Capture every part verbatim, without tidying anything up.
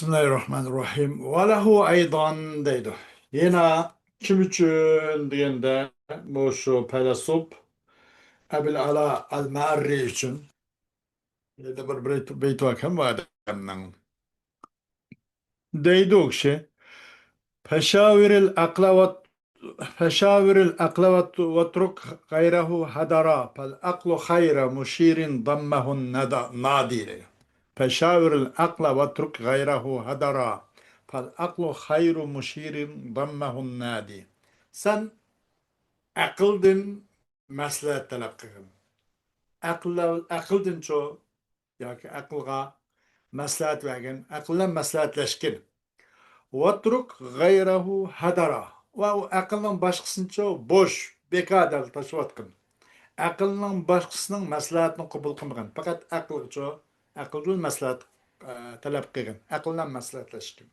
بىسمىللاھىررەھمانىررەھىم. ۋەلەھۇ ئەيدان دەيدۇ. يەنە كىم ئۈچۈن دېگەندە، مۇشۇ پەيلاسوپ ئەبۇل ئەلا ئەل مەئەررى ئۈچۈن. يەنە بىر بەيت، بەيت باركەن بۇ ئادەمنىڭ. دەيدۇ ئۇ كىشى، فشاور العقل و-، فشاور العقل و-، واترك غيره هدرا، فالعقل خير مشير ضمه الندى، نادي دەيدۇ. فشاور العقل واترك غيره هدرا، فالعقل خير مشير ضمه النادي. سەن ئەقىلدىن مەسلىھەت تەلەپ قىلغىن. ئەقىل، ئەقىلدىنچۇ ياكى ئەقىلغا مەسلىھەت بەرگىن، ئەقىل بىلەن مەسلىھەتلەشكىن. واترك غيره هدرا. ۋە ئۇ ئەقىلنىڭ باشقىسىنىچۇ بوش، بىكار دەپ تاشلىۋەتكىن. ئەقىلنىڭ باشقىسىنىڭ مەسلىھەتىنى قوبۇل قىلمىغىن. پەقەت ئەقىلچۇ، ئەقىلدىن مەسلىھەت، ئە، تەلەپ قىلغىن. ئەقىل بىلەن مەسلىھەتلەشكىن.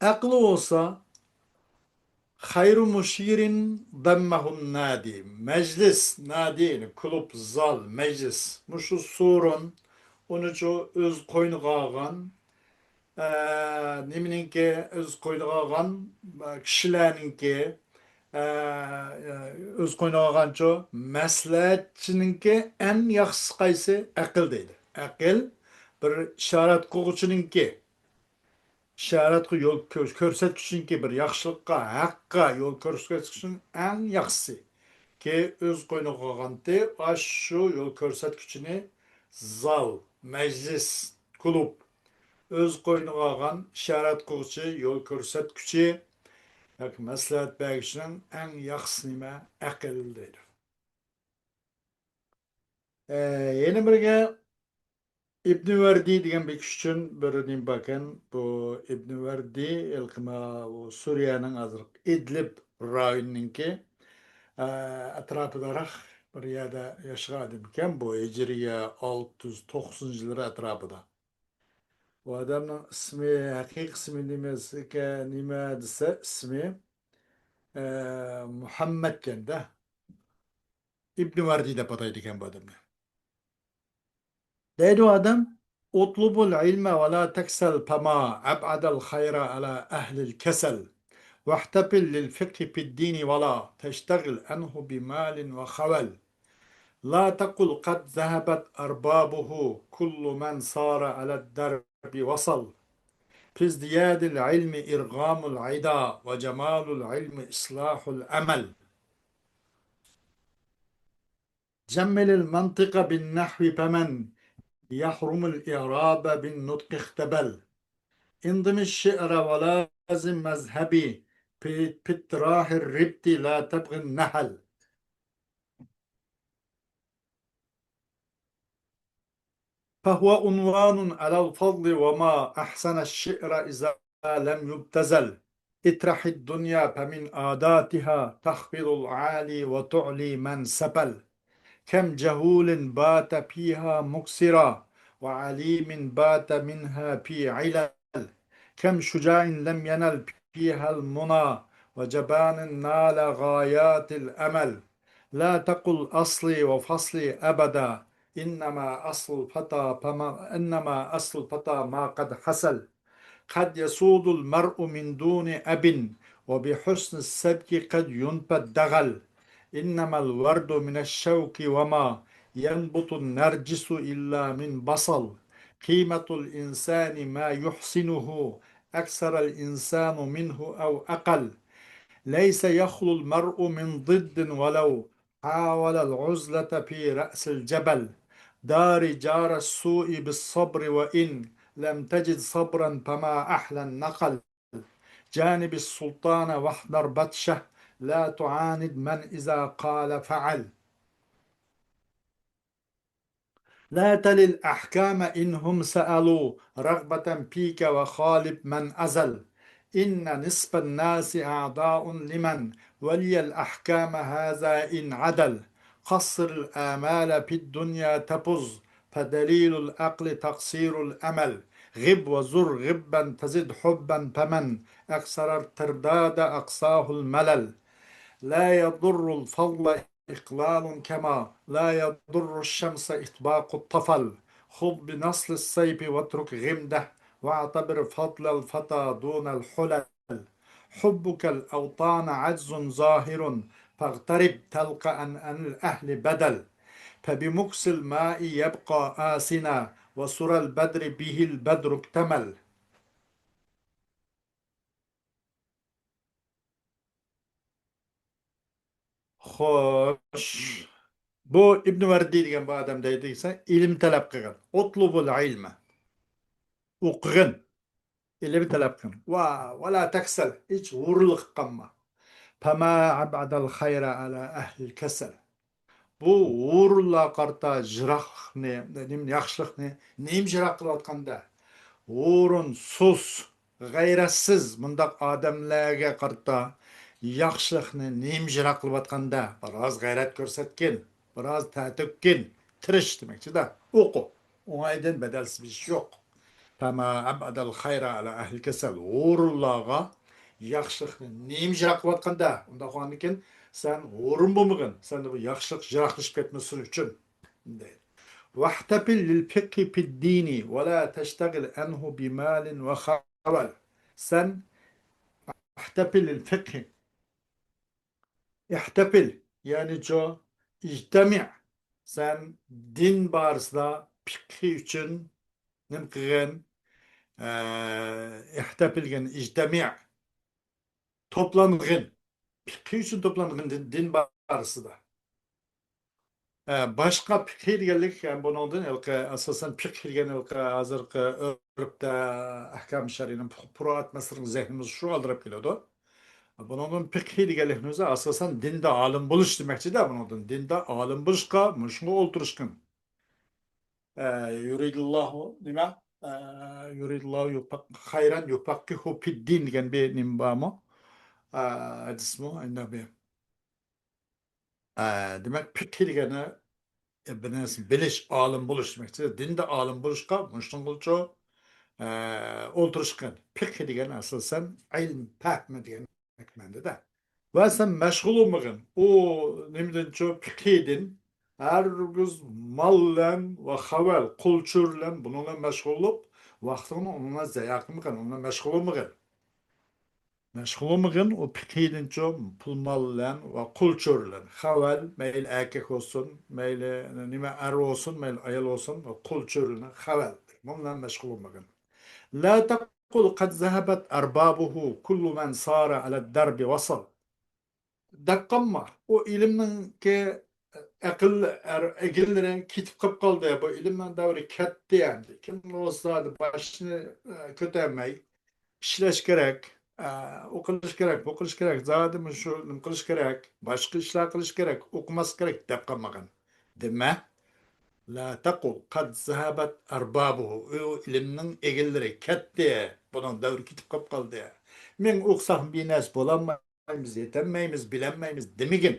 ئەقلى بولسا، خير مشير ضمه النادي. مەجلىس، نادى، يەنى كۇلۇب، زال، مەجلىس. مۇشۇ سورۇن، ئۇنىچۇ ئۆز قوينىغا ئالغان، ئە، نېمىنىڭكى، ئۆز قوينىغا ئالغان، ئە، كىشىلەرنىڭكى، ئە، ئۆز قوينىغا ئالغانچۇ مەسلىھەتچىنىڭكى ئەڭ ياخشىسى قايسى؟ ئەقىل دەيدۇ. ئەقىل بىر ئىشارەت قىلغۇچىنىڭكى، ئىشارەتقا يول كۆ-، كۆرسەتكۈچىنىڭكى بىر ياخشىلىققا، ھەققە يول كۆرسەتكۈچىنىڭ ئەڭ ياخشىسى. كى ئۆز قوينىغا ئالغانتى، ئاشۇ يول كۆرسەتكۈچىنى زال، مەجلىس، كۇلۇب، ئۆز قوينىغا ئالغان ئىشارەت قىلغۇچى، يول كۆرسەتكۈچى ياكى مەسلىھەت بەرگۈچىنىڭ ئەڭ ياخشىسى نېمە؟ ئەقىل دەيدۇ. ئە، يەنە بىرگە ئىبنى ۋەردى دېگەن بىر كىشى ئۈچۈن بىر نېمە باركەن. بۇ ئىبنى ۋەردى ھېلىقى ما-، بۇ سۈرىيەنىڭ ھازىرقى ئىدلىب رايونىنىڭكى، ئە، ئەتراپىداراق بىر يەردە ياشىغان ئادەم ئىكەن. بۇ ھىجرىيە ئالتە يۈز توقسىنىنچى يىللىرى ئەتراپىدا. بۇ ئادەمنىڭ ئىسمى، ھەقىقىي ئىسمى نېمە، نېمە دېسە، ئىسمى، ئە، مۇھەممەدكەن-دە. ئىبنى ۋەردى دەپ ئاتايدىكەن بۇ ئادەمنى. دەيدۇ ئادەم، اطلب العلم ولا تكسل فما أبعد الخير على أهل الكسل، واحتفل للفقه في الدين ولا تشتغل عنه بمال وخول. لا تقل قد ذهبت أربابه، كل من سار على الدرب وصل. في ازدياد العلم إرغام العدا، وجمال العلم إصلاح الأمل. جمل المنطق بالنحو فمن يحرم الإعراب بالنطق اختبل. انظم الشعر ولازم مذهبي في، في اطراح الربط لا تبغ النحل. فهو عنوان على الفضل وما أحسن الشعر إذا لم يبتذل. اطرح الدنيا فمن عاداتها تخفض العالي وتعلي من سفل. كم جهول بات فيها مكثرا وعليم بات منها في علل. كم شجاع لم ينل فيها المنى وجبان نال غايات الأمل. لا تقل أصلي وفصلي أبدا، إنما أصل الفتى فما، إنما أصل الفتى ما قد حصل. قد يسود المرء من دون أب، وبحسن السبك قد ينفى الدغل. إنما الورد من الشوك وما ينبت النرجس إلا من بصل. قيمة الإنسان ما يحسنه، أكثر الإنسان منه أو أقل. ليس يخلو المرء من ضد ولو حاول العزلة في رأس الجبل. دار جار السوء بالصبر وإن لم تجد صبرا فما أحلى النقل. جانب السلطان واحذر بطشه، لا تعاند من إذا قال فعل. لا تل الأحكام إن هم سألوا رغبة فيك وخالف من أزل. إن نصف الناس أعداء لمن ولي الأحكام هذا إن عدل. قصر الآمال في الدنيا تفز، فدليل العقل تقصير الأمل. غب وزر غبا تزد حبا، فمن أكثر الترداد أقصاه الملل. لا يضر الفضل إقلال كما لا يضر الشمس إطباق الطفل. خذ بنصل السيف واترك غمده، واعتبر فضل الفتى دون الحلل. حبك الأوطان عجز ظاهر، فاغترب تلق عن، عن الأهل بدل. فبمكث الماء يبقى آسنا، وسرى البدر به البدر اكتمل. خوش. بۇ ئىبن ۋەردى دېگەن بۇ ئادەم دەيدىكەن، ئىلىم تەلەپ قىلغىن. اطلبوا العلم. ئوقۇغىن. ئىلىم تەلەپ قىلغىن. ۋا، ولا تكسل. ھېچ ھۇرۇنلۇق قىلما. فما أبعد الخير على أهل الكسل. بۇ ھۇرۇنلارغا قارىتا يىراقلىقنى، نېمە، ياخشىلىقنى نېمە يىراق قىلىۋاتقاندا؟ ھۇرۇن، سۇس، غەيرەتسىز مۇنداق ئادەملەرگە قارىتا ياخشىلىقنى نېمە يىراق قىلىۋاتقاندا؟ بىراز غەيرەت كۆرسەتكىن، بىراز تەر تۆككىن، تىرىش دېمەكچىدە. ئوقۇ. ئوڭايدىن بەدەلسىز بىر ئىش يوق. فما أبعد الخير على أهل الكسل. ھۇرۇنلارغا ياخشىلىقنى نېمە يىراق قىلىۋاتقاندا، ئۇنداق بولغاندىكىن سەن ھۇرۇن بولمىغىن، سەندە بۇ ياخشىلىق يىراقلىشىپ كەتمىسۇن ئۈچۈن، دەيدۇ. واحتفل للفقه في الدين ولا تشتغل عنه بمال وخول. سەن احتفل للفقه. احتفل، يەنى جو، اجتمع. سەن دىن بارىسىدا پىقھى ئۈچۈن نېمە قىلغىن؟ ئە، احتفل دېگەن اجتمع. توپلانغىن. پىقھى ئۈچۈن توپلانغىن دىن، دىن بارىسىدا. ئە، باشقا پىقھى دېگەنلىك، يەنى بۇنىڭدىن ھېلىقى ئاساسەن پىقھى دېگەن ھېلىقى ھازىرقى ئۆرپتە ئەھكام شەرئىنىڭ پۇ-، پۇرۇئات مەسىلىنىڭ زېھنىمىز شۇ ئالدىراپ كېلىدۇ. بۇنىڭدىن پىقھى دېگەنلىكنىڭ ئۆزى ئاساسەن دىندا ئالىم بولۇش دېمەكچىدە، بۇنىڭدىن دىندا ئالىم بولۇشقا مۇشۇنىڭغا ئولتۇرۇشقىن. ئە، يۇرىدۇللاھۇ نېمە؟ ئە، يۇرىدۇللاھۇ يۇفەق-، خەيرەن يۇفەققىھۇ فىددىن دېگەن بىر نېمە بارمۇ؟ ئە، ھەدىسمۇ؟ ئەندە بىر ئە، دېمەك، پىقھى دېگەننى، ئە، بىر نەرسىنى بىلىش، ئالىم بولۇش دېمەكچى. دىندا ئالىم بولۇشقا مۇشۇنىڭغىچۇ، ئە، ئولتۇرۇشقىن. پىقھى دېگەن ئاساسەن ئىلم، پەھمى دېگەن مەنىدە. ۋە سەن مەشغۇل بولمىغىن. ئۇ نېمىدىنچۇ؟ پىقھىدىن. ھەرگىز مال بىلەن ۋە خەۋەل، قۇل چۆر بىلەن، بۇنىڭ بىلەن مەشغۇل بولۇپ، ۋاقتىڭنى ئۇنىڭ بىلەن زايە قىلمىغىن، ئۇنىڭ بىلەن مەشغۇل بولمىغىن. مەشغۇل بولمىغىن، ئۇ پىقھىدىنچۇ پۇل-مال بىلەن ۋە قۇل چۆر بىلەن. خەۋەل، مەيلى ئەركەك بولسۇن، مەيلى نېمە ئەر بولسۇن، مەيلى ئايال بولسۇن، قۇل چۆر بىلەن خەۋەل. بۇنىڭ بىلەن مەشغۇل بولمىغىن. لا تقل قد ذهبت أربابه، كل من سار على الدرب وصل. دەپ قالما. ئۇ ئىلىمنىڭكى ئەقىل ئەر-، ئەگىللىرى كېتىپ قېلىپ قالدى. بۇ ئىلىمنىڭ دەۋرى كەتتى ئەمدى. كىم بولسا باشنى، ئە، كۆتەرمەي، ئىشلەش كېرەك، ئە، ئۇ قىلىش كېرەك، بۇ قىلىش كېرەك، زادى مۇشۇ نېمە قىلىش كېرەك، باشقا ئىشلار قىلىش كېرەك، ئوقۇماس كېرەك دەپ قالمىغىن. دېمە. لا تقل قد ذهبت أربابه. ئۇ ئىلىمنىڭ ئېگىللىرى كەتتى. بۇنىڭ دەۋرى كېتىپ قېلىپ قالدى. مىڭ ئوقۇساق بىر نەرسە بولالمايمىز، يېتەلمەيمىز، بىلەلمەيمىز دېمىگىن.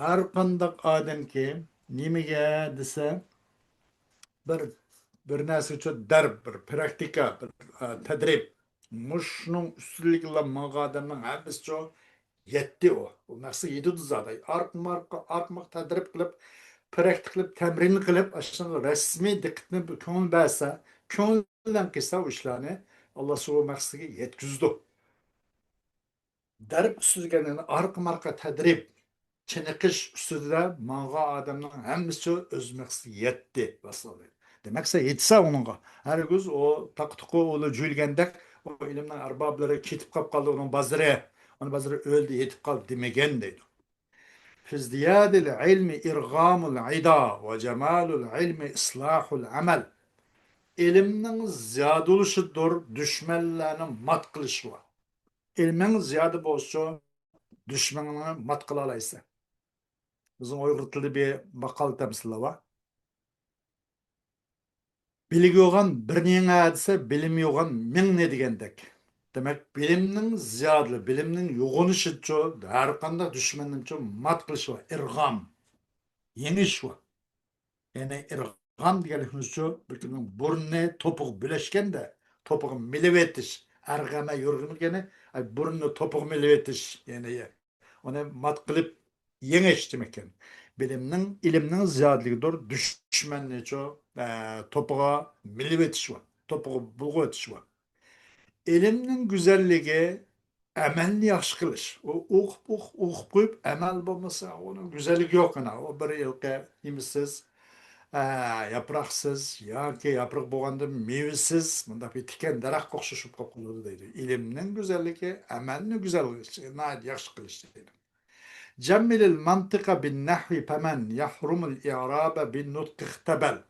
ھەر قانداق ئادەمكى نېمىگە دېسە، بىر، بىر نەرسە ئۈچۈن دەرب، بىر پراكتىكا، بىر، ئە، تەدرىب. مۇشۇنىڭ ئۈستۈنلۈكىلا ماڭغان ئادەمنىڭ ھەممىسىچۇ يەتتى ئۇ. ئۇ مەقسەتكە يېتىدۇ زادى. ئارقىمۇ ئارقا، ئارقىمۇ تەدرىب قىلىپ، پراكتىك قىلىپ، تەمرىن قىلىپ، ئاشۇنىڭغا رەسمىي دىققىتىنى، كۆڭۈل بەرسە، كۆڭۈل بىلەن قىلسا ئۇ ئىشلارنى، ئاللا شۇ مەقسىتىگە يەتكۈزىدۇ. دەرب ئۈستىدە دېگەن ئارقىمۇ ئارقا تەدرىب، چېنىقىش ئۈستىدە ماڭغان ئادەمنىڭ ھەممىسى ئۆز مەقسىتىگە يەتتى، ۋەسسالام. دېمەك، سەن يېتىسەن ئۇنىڭغا. ھەرگىز ئۇ تاقا-تۇقا ئوۋلىرى جۆيلىگەندەك، ئۇ ئىلىمنىڭ ئەربابلىرى كېتىپ قاپ قالدى، ئۇنىڭ بازىرى، ئۇنىڭ بازىرى ئۆلدى، يېتىپ قالدى دېمىگىن دەيدۇ. في ازدياد العلم إرغام العدا وجمال العلم إصلاح العمل. ئىلىمنىڭ زىيادە بولۇشىدۇر دۈشمەنلەرنى مات قىلىشى بار. ئىلمىڭ زىيادە بولسىچۇ، دۈشمىنىڭنى مات قىلالايسەن. بىزنىڭ ئۇيغۇر تىلىدا بىر ماقال تەمسىلى بار. بىلگۈ يوغان بىرنى يېڭە دېسە، بىلىم يوغان مىڭنى دېگەندەك. دېمەك، بىلىمنىڭ زىيادىلىقى، بىلىمنىڭ يوغىنىشىچۇ، ھەر قانداق دۈشمەننىچۇ مات قىلىش بار، ئىرغام، يېڭىش بار. يەنى ئىرغام دېگەنلىكىمىزچۇ، بىر كىمنىڭ بۇرنى توپىغا بۆلۈشكەندە، توپىغا مىلىۋېتىش، ئەرغەمە يۇرغىمى دېگىنى، ئاي، بۇرنىنى توپىغا مىلىۋېتىش، يەنى ئۇنى مات قىلىپ يېڭىش دېمەككەن. بىلىمنىڭ، ئىلىمنىڭ زىيادىلىكىدۇر، دۈشمەننىچۇ، ئە، توپىغا مىلىۋېتىش بار. توپىغا بۇلغىۋېتىش بۇ. ئىلىمنىڭ گۈزەللىكى ئەمەلنى ياخشى قىلىش. ئۇ ئوقۇپ، ئوقۇپ، ئوقۇپ قويۇپ، ئەمەل بولمىسا، ئۇنىڭ گۈزەللىكى يوق. ئەنە، ئۇ بىر ھېلىقى نېمىسىز، ئە، ياپراقسىز ياكى ياپرىقى بولغاندىن مېۋىسىز، مۇنداق بىر تىكەن دەرەخكە ئوخشاش بولۇپ قالىدۇ دەيدۇ. ئىلىمنىڭ گۈزەللىكى ئەمەلنى گۈزەل قىلىش، ناھايىتى ياخشى قىلىش دەيدۇ. جەممىلىل مەنتىقە بىن نەھۋى پەمەن يەھرۇمۇل ئىرابە بىن نۇتقى ئىختەبەل.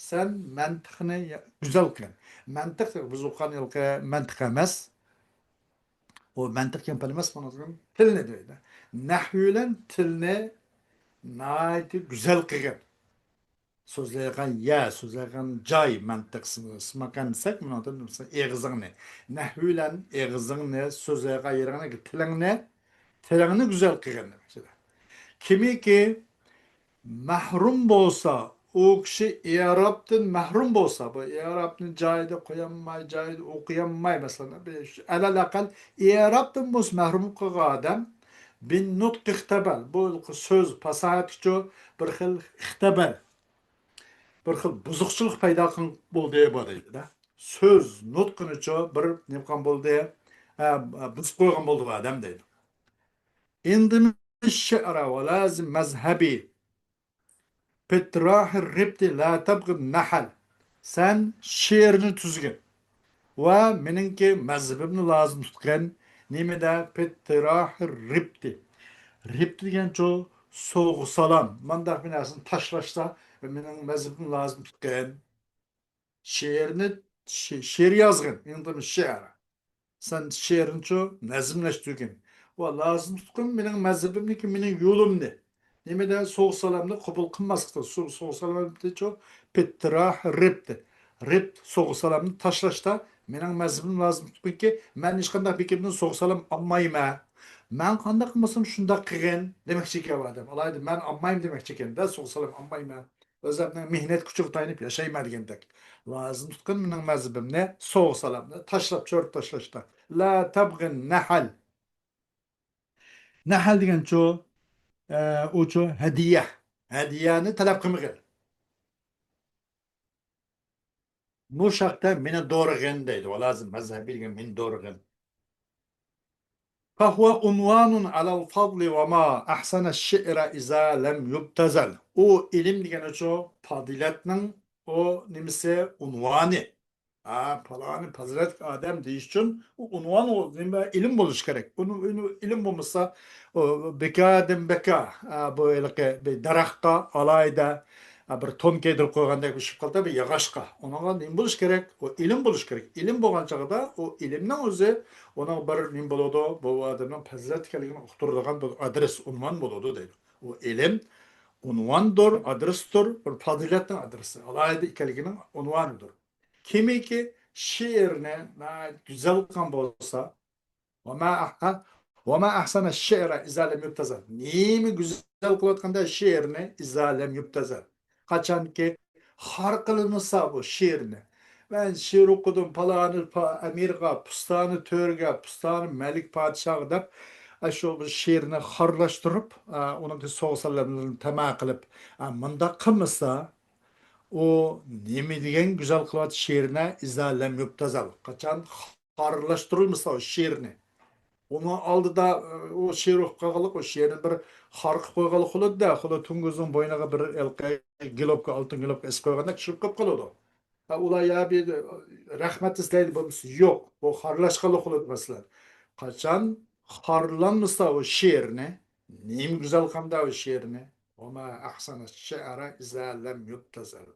سەن مەنتىقنى گۈزەل قىل. مەنتىق، بىز ئوقۇغان ھېلىقى مەنتىق ئەمەس. ئۇ مەنتىق كەمپەل ئەمەس، بۇنىڭ تىلنى دەيدۇ. نەھۋى بىلەن تىلنى ناھايىتى گۈزەل قىلغىن. سۆزلەيدىغان يەر، سۆزلەيدىغان جاي مەنتىق سىماكان دېسەك، بۇنىڭدىن مىسال ئېغىزىڭنى، نەھۋى بىلەن ئېغىزىڭنى، سۆزلەيدىغان يېرىڭنى، تىلىڭنى، تىلىڭنى گۈزەل قىلغىن دېمەكچىدە. كىمكى مەھرۇم بولسا، ئۇ كىشى ئىرابتىن مەھرۇم بولسا، بۇ ئىرابنى جايىدا قويالماي، جايىدا ئوقۇيالماي، مەسىلەن، بىر ئەلەل ئەقەل ئىرابتىن بولسا مەھرۇم قىلغان ئادەم، بىن نۇتقى ئىختەبەل، بۇ سۆز پاساھەتكىچۇ بىر خىل ئىختەبەل، بىر خىل بۇزۇقچىلىق پەيدا قىلغان بولدى بۇ دەيدۇ-دە. سۆز نۇتقىنىچۇ بىر نېمە قىلغان بولدى، ئە، بۇزۇپ قويغان بولدى بۇ ئادەم دەيدۇ. ئىندىم شىئرا ۋە لازىم مەزھەبى پىتراھى رىبتى لا تەبغى نەھەل. سەن شېئىرنى تۈزگىن ۋە مېنىڭكى مەزھىپىمنى لازىم تۇتقىن. نېمىدە؟ پىتراھى رىبتى. رىبتى دېگەنچۇ سوۋغا سالام. مانداق بىر نەرسىنى تاشلاشتا مېنىڭ مەزھىپىمنى لازىم تۇتقىن. شېئىرنى، شې-، شېئىر يازغىن. ئىندىم شىئرا. سەن شېئىرنىچۇ نەزملەش تۈگۈن. ۋە لازىم تۇتقىن مېنىڭ مەزھىپىمنىكى، مېنىڭ يولۇمنى. نېمىدە سوغ سالامنى قوبۇل قىلماسلىقتا، سوغ، سوغ سالامنىچۇ پىتراھ رىبت. رىبت، سوغ سالامنى تاشلاشتا مېنىڭ مەزھىپىم لازىم تۇتقىنكى، مەن ھېچقانداق بىر كىمدىن سوغ سالام ئالمايمەن. مەن قانداق قىلمىسام شۇنداق قىلغىن دېمەكچى ئىكەن ئادەم. ئالايدا مەن ئالمايمەن دېمەكچى ئىكەن-دە، سوغ سالام ئالمايمەن. ئۆزۈمنىڭ مېھنەت كۈچىگە تايىنىپ ياشايمەن دېگەندەك. لازىم تۇتقىن مېنىڭ مەزھىپىمنى، سوغ سالامنى تاشلاپ، چۆرۈپ تاشلاشتا. لا تەبغىن نەھەل. نەھەل دېگەنچۇ، ئە، ئۇچۇ ھەدىيە. ھەدىيەنى تەلەپ قىلمىغىن. مۇشاقتا مېنى دورىغىن دەيدۇ. ۋە لازىم مەزھەبى دېگەن مېنى دورىغىن. فهو عنوان على الفضل وما أحسن الشعر إذا لم يبتذل. ئۇ ئىلىم دېگەن ئۇچۇ پازىلەتنىڭ ئۇ نېمىسى، ئۇنۋانى. ھا، پالانى پازىلەتلىك ئادەم دېيىش ئۈچۈن ئۇ ئۇنۋان، ئۇ نېمە، ئىلىم بولۇشى كېرەك. ئۇنى، ئۇنى ئىلىم بولمىسا، ئۇ بىكادىن بىكا، ھا، بۇ ھېلىقى بىر دەرەخقە ئالاھىدە، ھا، بىر تون كىيدۈرۈپ قويغاندەك ئىشىپ قالدى، بىر ياغاچقا. ئۇنىڭغا نېمە بولۇشى كېرەك؟ ئۇ ئىلىم بولۇشى كېرەك. ئىلىم بولغان چاغدا ئۇ ئىلىمنىڭ ئۆزى ئۇنىڭ بىر نېمە بولىدۇ؟ بۇ ئادەمنىڭ پەزىلەت ئىكەنلىكىنى ئۇقتۇرىدىغان بىر ئادرېس، ئۇنۋان بولىدۇ دەيدۇ. ئۇ ئىلىم ئۇنۋاندۇر، ئادرېستۇر، بىر پازىلەتنىڭ ئادرېسى، ئالاھىدە ئىكەنلىكىنىڭ ئۇنۋانىدۇر. كىمكى شېئىرنى ناھايىتى گۈزەل قىلغان بولسا، ۋە ما ئەھ-، ۋە ما ئەھسەنە شىئرە ئىزا لەم يۇبتەزەل. نېمە گۈزەل قىلىۋاتقاندا شېئىرنى، ئىزا لەم يۇبتەزەل. قاچانكى خار قىلمىسا بۇ شېئىرنى. مەن شېئىر ئوقۇدۇم، پالانى پا-، ئەمىرغا، پۇستانى تۆرىگە، پۇستانى مەلىك پادىشاھقا دەپ، ئاشۇ بىر شېئىرنى خارلاشتۇرۇپ، ئا، ئۇنىڭكى سوغا سالاملىرىنى تەما قىلىپ، ئا، مۇنداق قىلمىسا، ئۇ نېمە دېگەن گۈزەل قىلىۋاتىدۇ شېئىرنى، ئىزا لەم يۇبتەزەل. قاچان خارلاشتۇرۇلمىسا ئۇ شېئىرنى. ئۇنىڭ ئالدىدا، ئۇ شېئىر ئوقۇپ قالغانلىق، ئۇ شېئىرنى بىر خار قىلىپ قويغانلىق بولىدۇ-دە، خۇددى توڭگۇزنىڭ بوينىغا بىر ھېلىقى گىلوپكا، ئالتۇن گىلوپكا ئېسىپ قويغاندەك چۈشۈپ قېلىپ قالىدۇ. ھە، ئۇلار يا بىر رەھمەت ئىزدەيدۇ، بولمىسا يوق. بۇ خارلاشقانلىق بولىدۇ، مەسىلەن. قاچان خارلانمىسا ئۇ شېئىرنى، نېمە گۈزەل قىلغاندا ئۇ شېئىرنى، ۋە ما ئەھسەنە شىئرە ئىزا لەم يۇبتەزەل.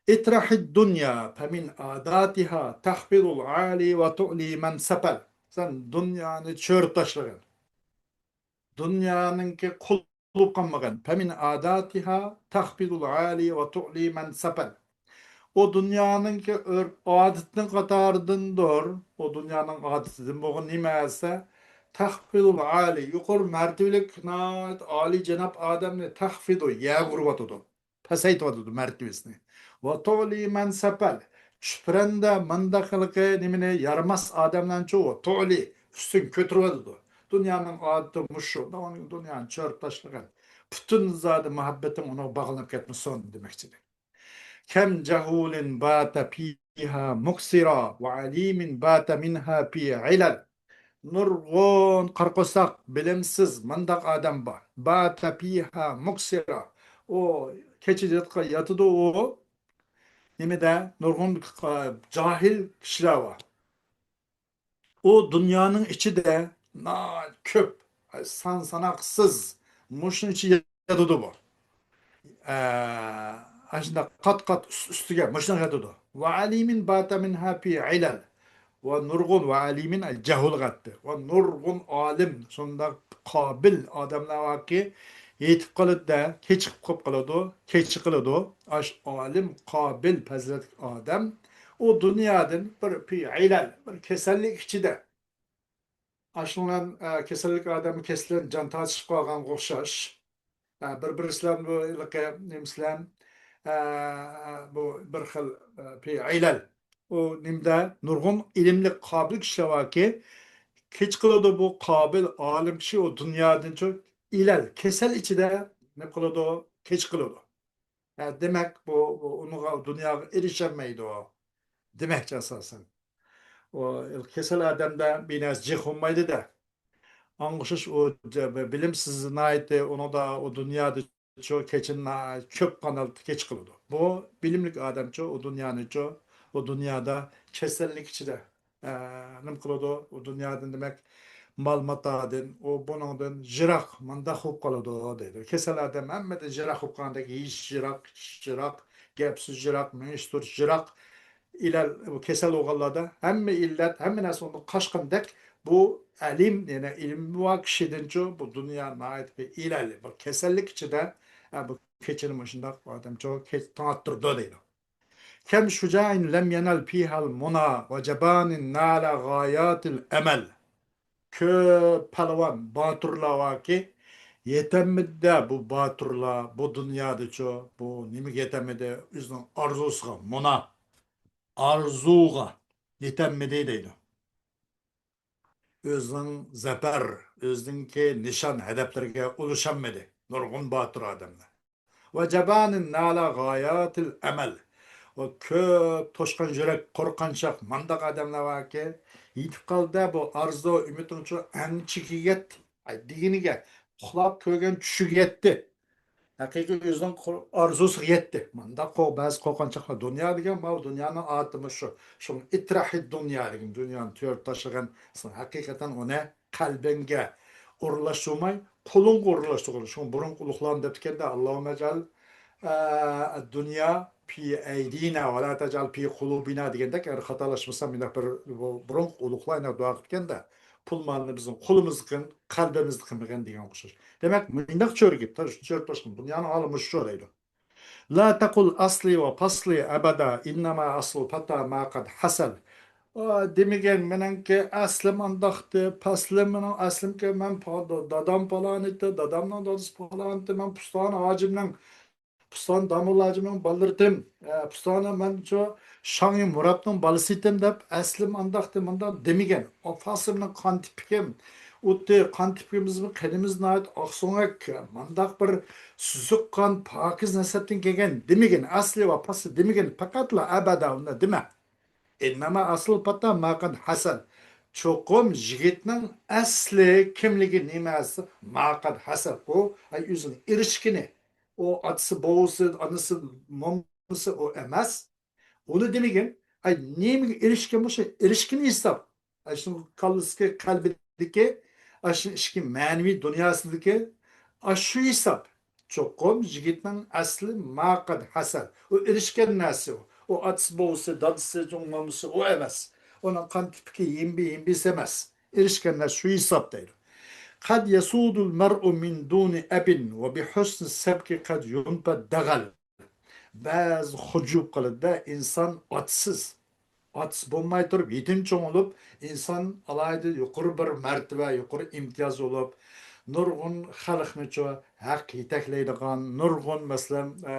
ئىترەھىد دۇنيا فەمىن ئاداتىھا تەخفىدۇل ئالى ۋە تۇئلى مەن سەپەل. سەن دۇنيانى چۆرۈپ تاشلىغىن. دۇنيانىڭكى قۇل بولۇپ قالمىغىن. فەمىن ئاداتىھا تەخفىدۇل ئالى ۋە تۇئلى مەن سەپەل. ئۇ دۇنيانىڭكى ئۆرپ ئادىتىنىڭ قاتارىدىندۇر. ئۇ دۇنيانىڭ ئادىتىدىن بولغان نېمە دېسە، تەخفىدۇل ئالى، يۇقىرى مەرتىۋىلىك، ناھايىتى ئالىي جاناب ئادەمنى تەخفىدۇ، يەرگە ئۇرۇۋاتىدۇ. پەسەيتىۋاتىدۇ مەرتىۋىسىنى. ۋە تۇئلى مەن سەپەل. چۈشپەرەندە مانداق ھېلىقى نېمىنى يارىماس ئادەملەرنىچۇ، ۋە تۇئلى، ئۈستۈن كۆتۈرۈۋاتىدۇ. دۇنيانىڭ ئادىتى مۇشۇ. دۇنيانى چۆرۈپ تاشلىغىن. پۈتۈن زادى مۇھەببىتىڭ ئۇنىڭغا باغلىنىپ كەتمىسۇن دېمەكچىدى. كم جهول بات فيها مكسرا وعليم بات منها في علل. نۇرغۇن قارا قورساق، بىلىمسىز مانداق ئادەم بار. بات فيها مكسرا. ئۇ كېچىدە ياتىدۇ ئۇ. نېمىدە؟ نۇرغۇن جاھىل كىشىلەر بار. ئۇ دۇنيانىڭ ئىچىدە ناھايىتى كۆپ، سان ساناقسىز مۇشۇنىڭ ئىچىدە ياتىدۇ بۇ. ئە، ئاشۇنداق قات قات ئۈست ئۈستىگە مۇشۇنىڭ ياتىدۇ. ۋە ئالىمىن باتا مىنھا فى ئىلەل. ۋە نۇرغۇن، ۋە ئالىمىن جەھۇلغا ئەتتى. ۋە نۇرغۇن ئالىم، شۇنداق قابىل ئادەملەر باركى، يېتىپ قالىدۇ-دە، كېچىكىپ قالىدۇ، كېچە قىلىدۇ. ئاش ئالىم، قابىل، پەزىلەتلىك ئادەم ئۇ دۇنيادىن بىر پى ئىلەل، بىر كېسەللىك ئىچىدە. ئاشۇنىڭ بىلەن، ئە، كېسەللىك ئادەم كېسىلىدىن جان تارتىشىپ قالغانغا ئوخشاش. ئە، بىر-بىرسى بىلەن بۇ ھېلىقى نېمىسى بىلەن، ئە، بۇ بىر خىل، ئە، پى ئىلەل. ئۇ نېمىدە نۇرغۇن ئىلىملىك، قابىل كىشىلەر باركى، كېچە قىلىدۇ بۇ قابىل، ئالىم كىشى ئۇ دۇنيادىن چۆ-، ئىلەل، كېسەل ئىچىدە نېمە قىلىدۇ؟ كېچە قىلىدۇ. ھە، دېمەك، بۇ، بۇ ئۇنىڭغا، دۇنياغا ئېرىشەلمەيدۇ. دېمەكچى ئاساسەن. ئۇ كېسەل ئادەمدە بىر نەرسە جىق بولمايدۇ-دە. ئاڭغا ئوخشاش ئۇ بىلىمسىز ناھايىتى ئۇنىڭدا ئۇ دۇنيادا شۇ كېچىنى كۆپ قانال كېچە قىلىدۇ. بۇ بىلىملىك ئادەمچۇ ئۇ دۇنيانىچۇ، ئۇ دۇنيادا كېسەللىك ئىچىدە، ئە، نېمە قىلىدۇ؟ ئۇ دۇنيادىن دېمەك مال ماتادىن، ئۇ بۇنىڭدىن يىراق، مانداق بولۇپ قالىدۇ دەيدۇ. كېسەل ئادەم ھەممىدىن يىراق بولۇپ قالغاندەك، يېيىش يىراق، ئىچىش يىراق، گەپ سۆز يىراق، مېڭىش تۇرۇش يىراق. ئىلەل، كېسەل بولغانلاردا ھەممە ئىللەت، ھەممە نەرسە ئۇنىڭدىن قاچقاندەك، بۇ ئەلىم، يەنى ئىلمى بار كىشىدىنچۇ بۇ دۇنيا ناھايىتى بىر ئىلەل، بىر كېسەللىك ئىچىدە، ئە، بۇ كېچىنى مۇشۇنداق ئادەمچۇ كېچ تاڭاتتۇرىدۇ دەيدۇ. كەم شۇجائىن لەم يەنەل فىھەل مۇنا ۋە جەبانىن نالە غاياتىل ئەمەل. كۆپ پالۋان، باتۇرلار باركى، يېتەلمىدى-دە بۇ باتۇرلار بۇ دۇنيادىچۇ، بۇ نېمىگە يېتەلمىدى؟ ئۆزىنىڭ ئارزۇسىغا، مۇنا، ئارزۇغا يېتەلمىدى دەيدۇ. ئۆزىنىڭ زەپەر، ئۆزىنىڭكى نىشان، ھەدەپلىرىگە ئۇلىشالمىدى نۇرغۇن باتۇر ئادەملەر. ۋە جەبانىن نالە غاياتىل ئەمەل. ئۇ كۆپ توشقان يۈرەك، قورقۇنچاق مانداق ئادەملەر باركى، يېتىپ قالدى بۇ ئارزۇ، ئۈمىدىنىڭچۇ ئەڭ چېكىگە يەتتى. ئاي، دېگىنىگە، ئۇخلاپ كۆرگەن چۈشىگە يەتتى. ھەقىقىي ئۆزىنىڭ قور-، ئارزۇسىغا يەتتى. مانداق قو-، بەزى قورقۇنچاقلار. دۇنيا دېگەن ماۋۇ دۇنيانىڭ ئادىتى شۇ. شۇڭا ئىتراھىد دۇنيا دېگەن، دۇنيانى تۆرۈپ تاشلىغان. سەن ھەقىقەتەن ئۇنى قەلبىڭگە ئورۇنلاشتۇرماي، قولۇڭغا ئورۇنلاشتۇرغىن. شۇڭا بۇرۇنقى ئۇلۇغلارمۇ دەپتىكەن-دە، ئاللاھۇممە ئەجئەل، ئە، دۇنيا پى ئەيدىنا ۋە لا تەجئەل پى قۇلۇبىنا دېگەندەك، ئەگەر خاتالاشمىسام، مۇنداق بىر بۇ-، بۇرۇنقى ئۇلۇغلار ئەنە دۇئا قىلىپتىكەن-دە، پۇل مالنى بىزنىڭ قولىمىزدا قىلىڭ، قەلبىمىزدە قىلمىغىن دېگەن ئوخشاش. دېمەك، مۇنداق چۆرگۈپ، چۆرۈپ تاشلىغىن. دۇنيانىڭ ھالى مۇشۇ دەيدۇ. لا تەقۇل ئەسلى ۋە پەسلى ئەبەدا، ئىننەما ئەسلۇل پەتا ما قەد ھەسەل. ئا، دېمىگىن، مېنىڭكى ئەسلىم ئانداقتى، پەسلىم، مېنىڭ ئەسلىمكى، مەن پا-، دادام پالانىتى، دادامنىڭ دادىسى پالانىتى، مەن پۇستان ھاجىمنىڭ، پۇستان داموللا ھاجىمنىڭ بالىلىرىتىم، ئە، پۇستانى مەن شۇ شاڭيى مۇراتنىڭ بالىسىتىم دەپ، ئەسلىم ئانداقتى، مۇنداق دېمىگىن. ئا، پەسلىم، مېنىڭ قان تىپىكىم ئۇتتى، قان تىپىكىمىزمۇ، قېنىمىز ناھايىتى ئاقسۆڭەك، مانداق بىر سۈزۈك قان، پاكىز نەسەبتىن كەلگەن دېمىگىن، ئەسلى ۋە پەسلى دېمىگىن، پەقەتلا ئەبەدا ئۇنداق دېمە. ئىننەما ئەسلۇل پەتا ما قەد ھەسەل. چوقۇم يىگىتنىڭ ئەسلى كىملىكى، نېمە ئەسلى؟ ما قەد ھەسەل. ئۇ، ئاي، ئۆزىنىڭ ئېرىشكىنى. ئۇ ئاتىسى، بوۋىسى، ئانىسى، مومىسى ئۇ ئەمەس. ئۇنى دېمىگىن. ئاي، نېمىگە ئېرىشكەن بولسا، ئېرىشكىنى ھېساب. ئاشۇ كاللىسىدىكى، قەلبىدىكى، ئاشۇ ئىچكى مەنىۋى دۇنياسىدىكى ئاشۇ ھېساب. چوقۇم يىگىتنىڭ ئەسلى ما قەد ھەسەل. ئۇ ئېرىشكەن نەرسە ئۇ. ئۇ ئاتىسى، بوۋىسى، دادىسى، چوڭ مامىسى ئۇ ئەمەس. ئۇنىڭ قان تىپىكى ھىمبى، ھىمبىسى ئەمەس. ئېرىشكەن نەرسە شۇ ھېساب دەيدۇ. قەد يەسۇدۇل مەرئۇ مىن دۇنى ئەبىن ۋە بىھۇسنى سەبكى قەد يۇنپە دەغەل. بەزى خوجا بولۇپ قالىدۇ-دە، ئىنسان ئاتىسىز. ئاتىسى بولماي تۇرۇپ، يېتىم چوڭ بولۇپ، ئىنسان ئالاھىدە يۇقىرى بىر مەرتىۋە، يۇقىرى ئىمتىياز بولۇپ، نۇرغۇن خەلقنىچۇ ھەق يېتەكلەيدىغان، نۇرغۇن، مەسىلەن، ئە،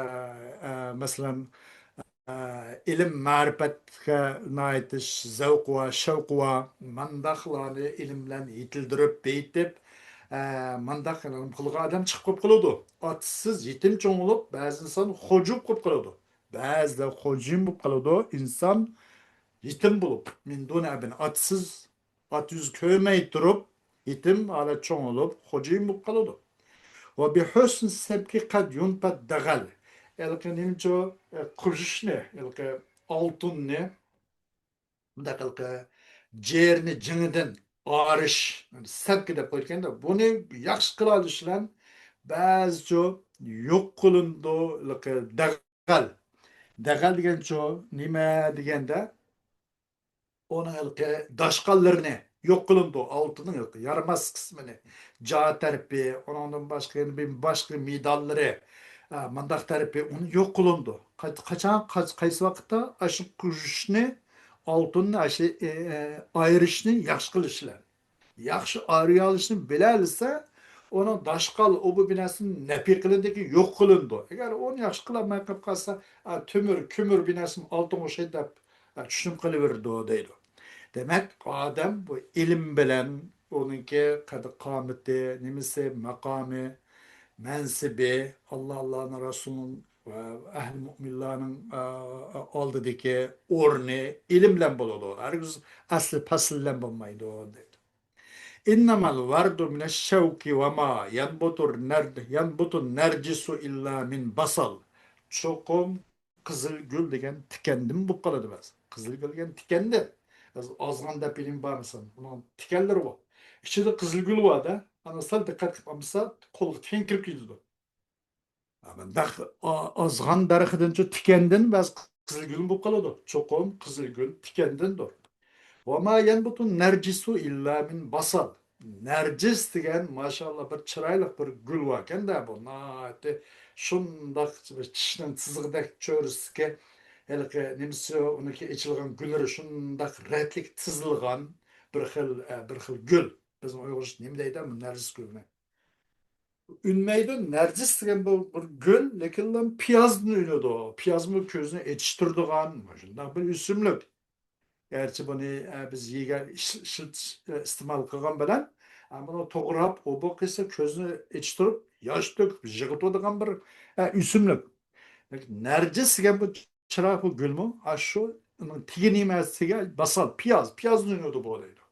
ئە، مەسىلەن، ئە، ئىلىم مەرىپەتكە ناھايىتى زەۋقى بار، شەۋقى بار، مانداقلارنى ئىلىم بىلەن يېتىلدۈرۈپ، بېيىتىپ، ئە، مانداق قىلغان ئادەم چىقىپ قالىدۇ. ئاتىسىز يېتىم چوڭ بولۇپ، بەزى ئىنسان خوجا بولۇپ قالىدۇ. بەزىدە خوجىيىن بولۇپ قالىدۇ. ئىنسان يېتىم بولۇپ، مىن دۇنى ئەبىن، ئاتىسىز، ئاتا يۈز كۆرمەي تۇرۇپ، يېتىم ھالەت چوڭ بولۇپ، خوجىيىن بولۇپ قالىدۇ. ۋە بىھۇسن سەبكى قەد يۇنپەت دەغەل. ھېلىقى نېمىچۇ، ئە، قۇرۇشنى، ھېلىقى ئالتۇننى، مۇنداق ھېلىقى جېرىنى جېڭىدىن ئايرىش، سەپكى دەپ قويىدىكەن-دە، بۇنى ياخشى قىلالىش بىلەن بەزىچۇ يوق قىلىنىدۇ، ھېلىقى دەغەل. دەغەل دېگەنچۇ نېمە دېگەندە، ئۇنىڭ ھېلىقى داشقاللىرىنى يوق قىلىنىدۇ، ئالتۇننىڭ ھېلىقى يارىماس قىسمىنى، جا تەرىپى، ئۇنىڭدىن باشقا يەنە بىر باشقا مېداللىرى، ئا، مۇنداق تەرىپى، ئۇنى يوق قىلىنىدۇ. قا-، قاچان، قاچ-، قايسى ۋاقىتتا ئاشۇ قۇرۇشنى، ئالتۇننى ئاشۇ، ئې، ئې، ئايرىشنى ياخشى قىلىش بىلەن. ياخشى ئايرىيالىشنى بىلەلىسە، ئۇنىڭ داشقال ئۇ بۇ بىناسىدىن نەپى قىلىنىدىكى يوق قىلىنىدۇ. ئەگەر ئۇنى ياخشى قىلالماي قېلىپ قالسا، ئا، تۆمۈر، كۆمۈر بىناسىمۇ ئالتۇنغا ئوخشايدۇ دەپ، ئا، چۈشىنىپ قېلىۋېرىدۇ دەيدۇ. دېمەك، ئادەم بۇ ئىلىم بىلەن ئۇنىڭكى قەد-قامىتى، نېمىسى، ماقامى، مەنسىبى، ئاللا، ئاللانىڭ رەسۇلىنىڭ ۋە ئەھلى مۆمىنلەرنىڭ، ئا، ئالدىدىكى ئورنى ئىلىم بىلەن بولىدۇ. ھەرگىز ئەسلى پەسلى بىلەن بولمايدۇ، دەيدۇ. ئىننەمەل ۋەردۇ مىنەش شەۋكى ۋە ما يەنبۇتۇ نەر-، يەنبۇتۇ نەرجىسۇ ئىللا مىن باسال. چوقۇم قىزىل گۈل دېگەن تىكەندىن بولۇپ قالىدۇ بەزى. قىزىل گۈل دېگەن تىكەندىن. بەزى ئازغان دەپ بىلىم بار مىسال. ئۇنىڭ تىكەنلىرى بار. ئىچىدە قىزىل گۈل بار-دە. ئانا سەل دىققەت قىلىپ ئالمىسا، قولغا تىكەن كىرىپ كېتىدۇ. مۇنداق ئا-، ئازغان دەرىخىدىنچۇ تىكەندىن بەزى قىزىل گۈل بولۇپ قالىدۇ. چوقۇم قىزىل گۈل تىكەندىندۇر. ۋە ما يەنبۇتۇ نەرجىسۇ ئىللا مىن باسال. نەرجىس دېگەن، ماشائاللا، بىر چىرايلىق بىر گۈل باركەن-دە، بۇ ناھايىتى شۇنداق بىر چىشنىڭ تىزىقىدەك چۆرىسىكى، ھېلىقى نېمىسى، ئۇنىڭكى ئېچىلغان گۈللىرى شۇنداق رەتلىك تىزىلغان بىر خىل، ئە، بىر خىل گۈل. بىزنىڭ ئۇيغۇرچە نېمە دەيدۇ بۇ نەرجىس گۈلنى؟ ئۈنمەيدۇ. نەرجىس دېگەن بۇ بىر گۈل، لېكىن پىيازدىن ئۈنىدۇ. پىيازمۇ كۆزنى ئېچىشتۇرىدىغان مۇشۇنداق بىر ئۆسۈملۈك. گەرچە بۇنى، ئە، بىز يېگەن، ئىش-، ئىشلىتىش، ئە، ئىستېمال قىلغان بىلەن، ئە، بۇنى توغراپ، ئوبۇ قىلسا كۆزنى ئېچىشتۇرۇپ، ياش تۆكۈپ يىغلىتىدىغان بىر، ئە، ئۆسۈملۈك. لېكىن نەرجىس دېگەن بۇ چىرايلىق بۇ گۈلمۇ، ئاشۇ ئۇنىڭ تېگى نېمە دېسە، باسال، پىياز، پىيازدىن ئۈنىدۇ بۇ دەيدۇ.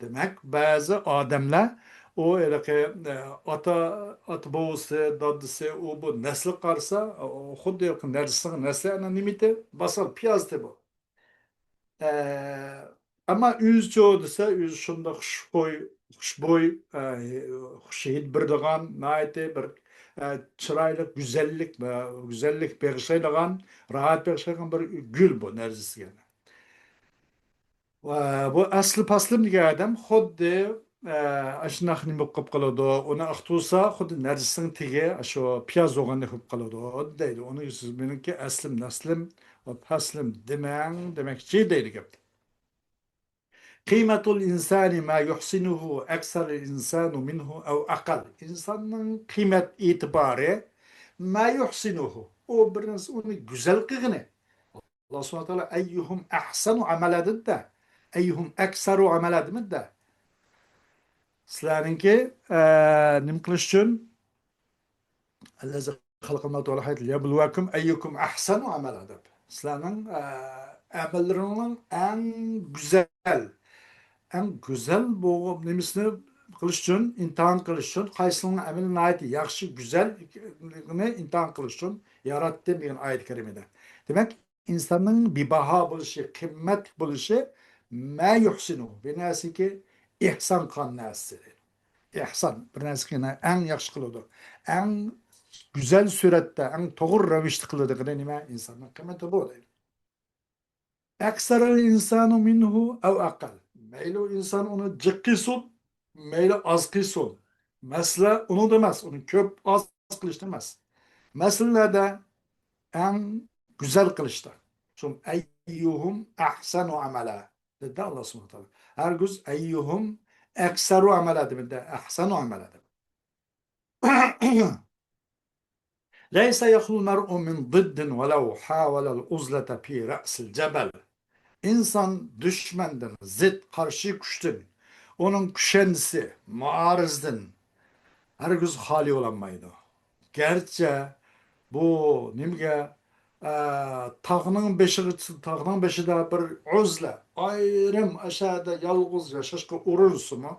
دېمەك، بەزى ئادەملەر ئۇ ھېلىقى، ئە، ئاتا، ئاتا بوۋىسى، دادىسى، ئۇ بۇ نەسلىگە قارىسا، ئۇ خۇددى ھېلىقى نەرجىسنىڭ نەسلى، ئەنە نېمىتى؟ باسال، پىيازتى بۇ. ئە، ئەمما ئۆزىچۇ دېسە، ئۆزى شۇنداق خۇشبۇي، خۇشبۇي، ئە، خۇش ھىد بېرىدىغان، ناھايىتى بىر، ئە، چىرايلىق، گۈزەللىك، ئە، گۈزەللىك بېغىشلايدىغان، راھەت بېغىشلايدىغان بىر گۈل بۇ، نەرجىس دېگەن. ۋە بۇ ئەسلى پاسلىم دېگەن ئادەم خۇددى، ئە، ئاشۇنداق نېمە بولۇپ قالىدۇ. ئۇنى ئاقتۇرسا، خۇددى نەرجىسنىڭ تېگى شۇ پىياز بولغاندەك بولۇپ قالىدۇ، دەيدۇ. ئۇنى سىز مېنىڭكى ئەسلىم، نەسلىم ۋە پەسلىم دېمەڭ دېمەكچى دەيدۇ گەپتە. قىمەتۇل ئىنسانى ما يۇھسىنۇھۇ ئەكسەرۇل ئىنسانۇ مىنھۇ ئەۋ ئەقەل. ئىنساننىڭ قىمەت ئېتىبارى ما يۇھسىنۇھۇ. ئۇ بىر نەرسە، ئۇنى گۈزەل قىلغىنى. ئاللا سۇبھانەھۇ ۋە تائالا «ئەييۇھۇم ئەھسەنۇ ئەمەلا» دېدى-دە. «ئەييۇھۇم ئەكسەرۇ ئەمەلا» دېمىدى-دە. سىلەرنىڭكى، ئە، نېمە قىلىش ئۈچۈن؟ «ئەللەزى خەلەقەكۇم لىيەبلۇۋەكۇم ئەييۇكۇم ئەھسەنۇ ئەمەلا» دەپ. سىلەرنىڭ، ئە، ئەمەللىرىڭنىڭ ئەڭ گۈزەل، ئەڭ گۈزەل بولغان نېمىسىنى قىلىش ئۈچۈن، ئىمتىھان قىلىش ئۈچۈن، قايسىنىڭ ئەمەلى ناھايىتى ياخشى، گۈزەللىكىنى ئىمتىھان قىلىش ئۈچۈن ياراتتىم دېگەن ئايەت كەرىمىدە. دېمەك، ئىنساننىڭ بىباھا بولۇشى، قىممەتلىك بولۇشى، ما يۇھسىنۇ، بىر نەرسىگە ئېھسان قىلغان نەرسىسى. ئېھسان، بىر نەرسىگە ئەڭ ياخشى قىلىدۇ. ئەڭ گۈزەل سۈرەتتە، ئەڭ توغرا رەۋىشتە قىلىدىغىنى نېمە؟ ئىنساننىڭ قىممىتى بۇ دەيدۇ. ئەكسەرۇل ئىنسانۇ مىنھۇ ئەۋ ئەقەل. مەيلى ئۇ ئىنسان ئۇنى جىق قىلسۇن، مەيلى ئاز قىلسۇن. مەسىلە ئۇنىڭدا ئەمەس، ئۇنى كۆپ، ئاز قىلىشتا ئەمەس. مەسىلە نەدە؟ ئەڭ گۈزەل قىلىشتا. شۇ «ئەييۇھۇم ئەھسەنۇ ئەمەلا» دېدى ئاللا سۇبھانەھۇ ۋە تائالا. ھەرگىز «ئەييۇھۇم ئەكسەرۇ ئەمەلا» دېمىدى، «ئەھسەنۇ ئەمەلا» دېدى. ليس يخلو المرء من ضد ولو حاول العزلة في رأس الجبل. ئىنسان دۈشمەندىن، زىت، قارشى كۈچتىن، ئۇنىڭ كۈشەندىسى، مۇئارىزىدىن ھەرگىز خالىي بولالمايدۇ. گەرچە بۇ نېمىگە، ئە، تاغنىڭ بېشىغا، تاغنىڭ بېشىدا بىر ئۆزلە، ئايرىم ئەشەدە يالغۇز ياشاشقا ئۇرۇنسىمۇ،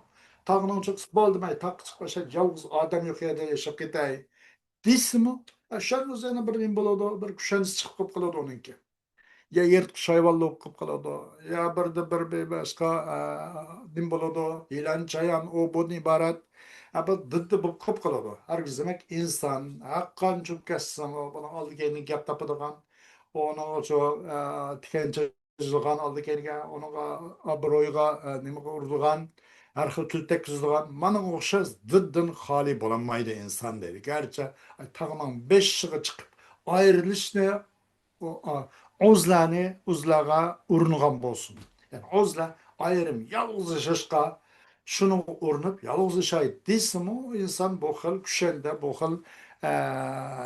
تاغنىڭ چوققىسى بولدى، مەن تاغقا چىقىپ ئەشەدە يالغۇز ئادەم يوق يەردە ياشاپ كېتەي دېسىمۇ، ئە، شۇنىڭ ئۆزى يەنە بىر نېمە بولىدۇ، بىر كۈشەنچە چىقىپ قېلىپ قالىدۇ ئۇنىڭكى. يا يىرتقۇچ ھايۋانلار بولۇپ قېلىپ قالىدۇ، يا بىردە بىر، بىر باشقا، ئە، نېمە بولىدۇ، يىلان، چايان، ئۇ بۇدىن ئىبارەت، ئە، بىر دىددە بولۇپ قېلىپ قالىدۇ. ھەرگىز دېمەك ئىنسان ھەققانى چۈشۈپ كەتسىمۇ، بۇنىڭ ئالدى كەينىدىن گەپ تاپىدىغان، ئۇنىڭ شۇ، ئە، تىكەنچە يېزىلغان ئالدى كەينىگە، ئۇنىڭغا ئابرويىغا، ئە، نېمىگە ئۇرىدىغان، ھەر خىل كۈلتەك يېزىلغان، مانا ئوخشاش دىددىن خالىي بولالمايدۇ ئىنسان دەيدۇ. گەرچە، ئە، تاغنىڭ بېشىغا چىقىپ ئايرىلىشنى ئۇ، ئا، ئۆزلەرنى، ئۆزلەرگە ئۇرۇنغان بولسۇن. يەنى ئۆزلەر ئايرىم، يالغۇز ياشاشقا، شۇنىڭغا ئۇرۇنۇپ، يالغۇز ياشاي دېسىمۇ، ئىنسان بۇ خىل كۈشەندە، بۇ خىل، ئە،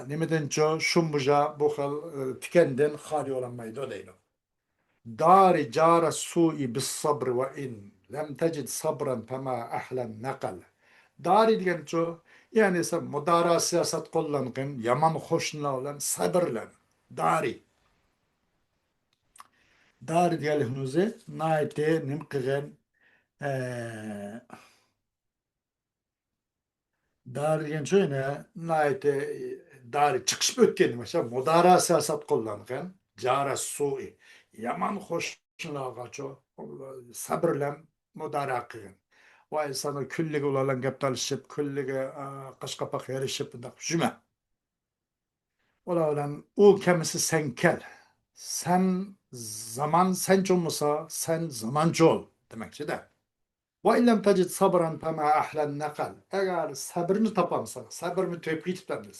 نېمىدىنچۇ، شۇمبۇجا، بۇ خىل، ئە، تىكەندىن خالىي بولالمايدۇ دەيدۇ. دارى جار السوء بالصبر وإن لم تجد صبرا فما أحلى النقل. دارى دېگەنچۇ، يەنى سەن مۇدارا سىياسەت قوللانغىن، يامان قوشنىلار بىلەن سەبرىلەن. دارى. دارى دېگەنلىكنىڭ ئۆزى ناھايىتى نېمە قىلغان، ئە، دارى دېگەن شۇ، يەنە ناھايىتى دارى چىقىشىپ ئۆتكەن، مەسىلەن، مۇدارا سىياسەت قوللانغان، جار السوء، يامان قوشنىلارغا شۇ، سەبرىلەن مۇدارا قىلغان. ۋاي، ساڭا كۈنلىگە ئۇلار بىلەن گەپ تالىشىپ، كۈنلىگە، ئا، قاش قاپاق يېرىشىپ، بۇنداق يۈرمە. ئۇلار بىلەن ئۇ كەلمىسە سەن كەل. سەن زامان سەنچە بولمىسا، سەن زامانچە بول دېمەكچىدە. وإن لم تجد صبرا فما أحلى النقل. ئەگەر سەبرنى تاپالمىساڭ، سەبرىمۇ تۈگەپ كېتىپتۇ ئەمدى.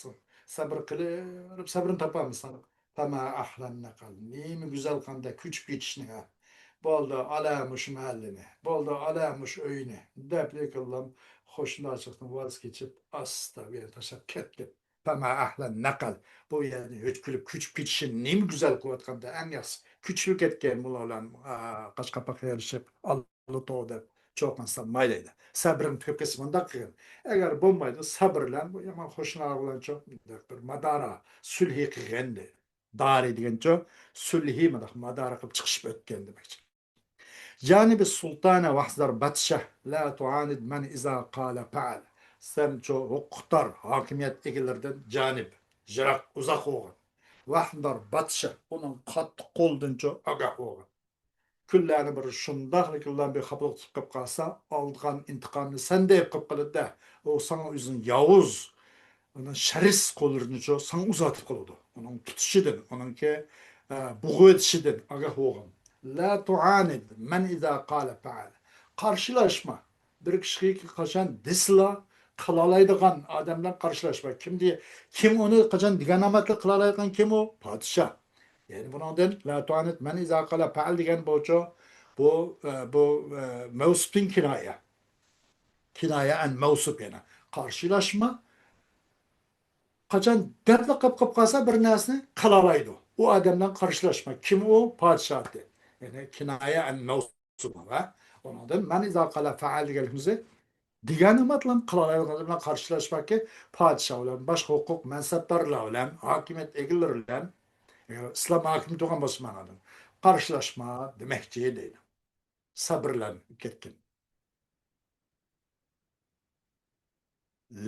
سەبر قىلىپ، سەبرنى تاپالمىساڭ، فما أحلى النقل. نېمە گۈزەل قانداق كۆچۈپ كېتىشنى، ھە. بولدى، ئالە مۇشۇ مەھەللىنى. بولدى، ئالە مۇشۇ ئۆينى. دەپ لېكىنلا قوشنىدارچىلىقتىن ۋاز كېچىپ، ئاستا بۇ يەرنى تاشلاپ كەتتى. فما أحلى النقل. بۇ يەرنى ھۆچ كۈلۈپ كۆچۈپ كېتىشى نېمە گۈزەل قىلىۋاتقاندا، ئەڭ ياخشى. كۆچۈپ كەتكەن بۇلار بىلەن، ئا، قاش قاپاق يېرىشىپ، ئاللا توۋا دەپ چوقۇنسا مايلايدۇ. سەبرىڭ تۆكۈس مۇنداق قىلغىن. ئەگەر بولمايدۇ، سەبىر بىلەن بۇ يامان قوشنىلار بىلەن چوق بىر مادارا سۈلھى قىلغىن دەيدۇ. دارى دېگەنچۇ، سۈلھى مۇنداق مادارا قىلىپ چىقىشىپ ئۆتكەن دېمەكچى. جانب السلطان واحذر بطشه، لا تعاند من إذا قال فعل. سەنچۇ ھوقۇقدار ھاكىمىيەت ئىگىلىرىدىن جانىب، يىراق، ئۇزاق بولغىن. واحذر بطشه، ئۇنىڭ قاتتىق قولىدىنچۇ ئاگاھ بولغىن. كۈنلەرنى بىر شۇنداقلا بىر خاپىلىق تۇتۇپ قېلىپ قالسا، ئالىدىغان ئىنتىقامنى سەندە ئېلىپ قېلىپ قالىدۇ. ئۇ ساڭا ئۆزىنىڭ ياۋۇز، ئۇنىڭ شەرس قوللىرىنىچۇ ساڭا ئۇزاتىپ قالىدۇ. ئۇنىڭ تۇتۇشىدىن، ئۇنىڭكى، ئە، بوغۇۋېتىشىدىن ئاگاھ بولغىن. لا تعاند من إذا قال فعل. قارشىلاشما. بىر كىشىگە قاچان دېسىلا، قىلالايدىغان ئادەم بىلەن قارشىلاشما. كىم دېگەن، كىم ئۇنى قاچان دېگەن ئامەتلىك قىلالايدىغان كىم ئۇ؟ پادىشاھ. يەنى بۇنىڭدىن لا تعاند من إذا قال فعل دېگەن بوچۇ، بۇ، ئە، بۇ، ئە، مەۋسۇپتىن كىنايە. كىنايە ئەن مەۋسۇپ يەنە. قارشىلاشما. قاچان دەپلا قاپ قاپ قالسا بىر نەرسىنى قىلالايدۇ. ئۇ ئادەم بىلەن قارشىلاشما. كىم ئۇ؟ پادىشاھ دېدى. يەنى كىنايە ئەن مەۋسۇپ ۋە ئۇنىڭدىن من إذا قال فعل دېگەنلىكىمىز دېگەن ئامەتلەر قىلالايدىغان بىلەن قارشىلاشماكى، پادىشاھ بىلەن، باشقا ھوقۇق مەنسەپدارلار بىلەن، ھاكىمىيەت ئىگىلىرى بىلەن، ئەگەر ئىسلام ھاكىمىيىتى بولغان بولسا مانا ئادەم، قارشىلاشما دېمەكچى دەيدۇ. سەبرىلەن كەتكىن.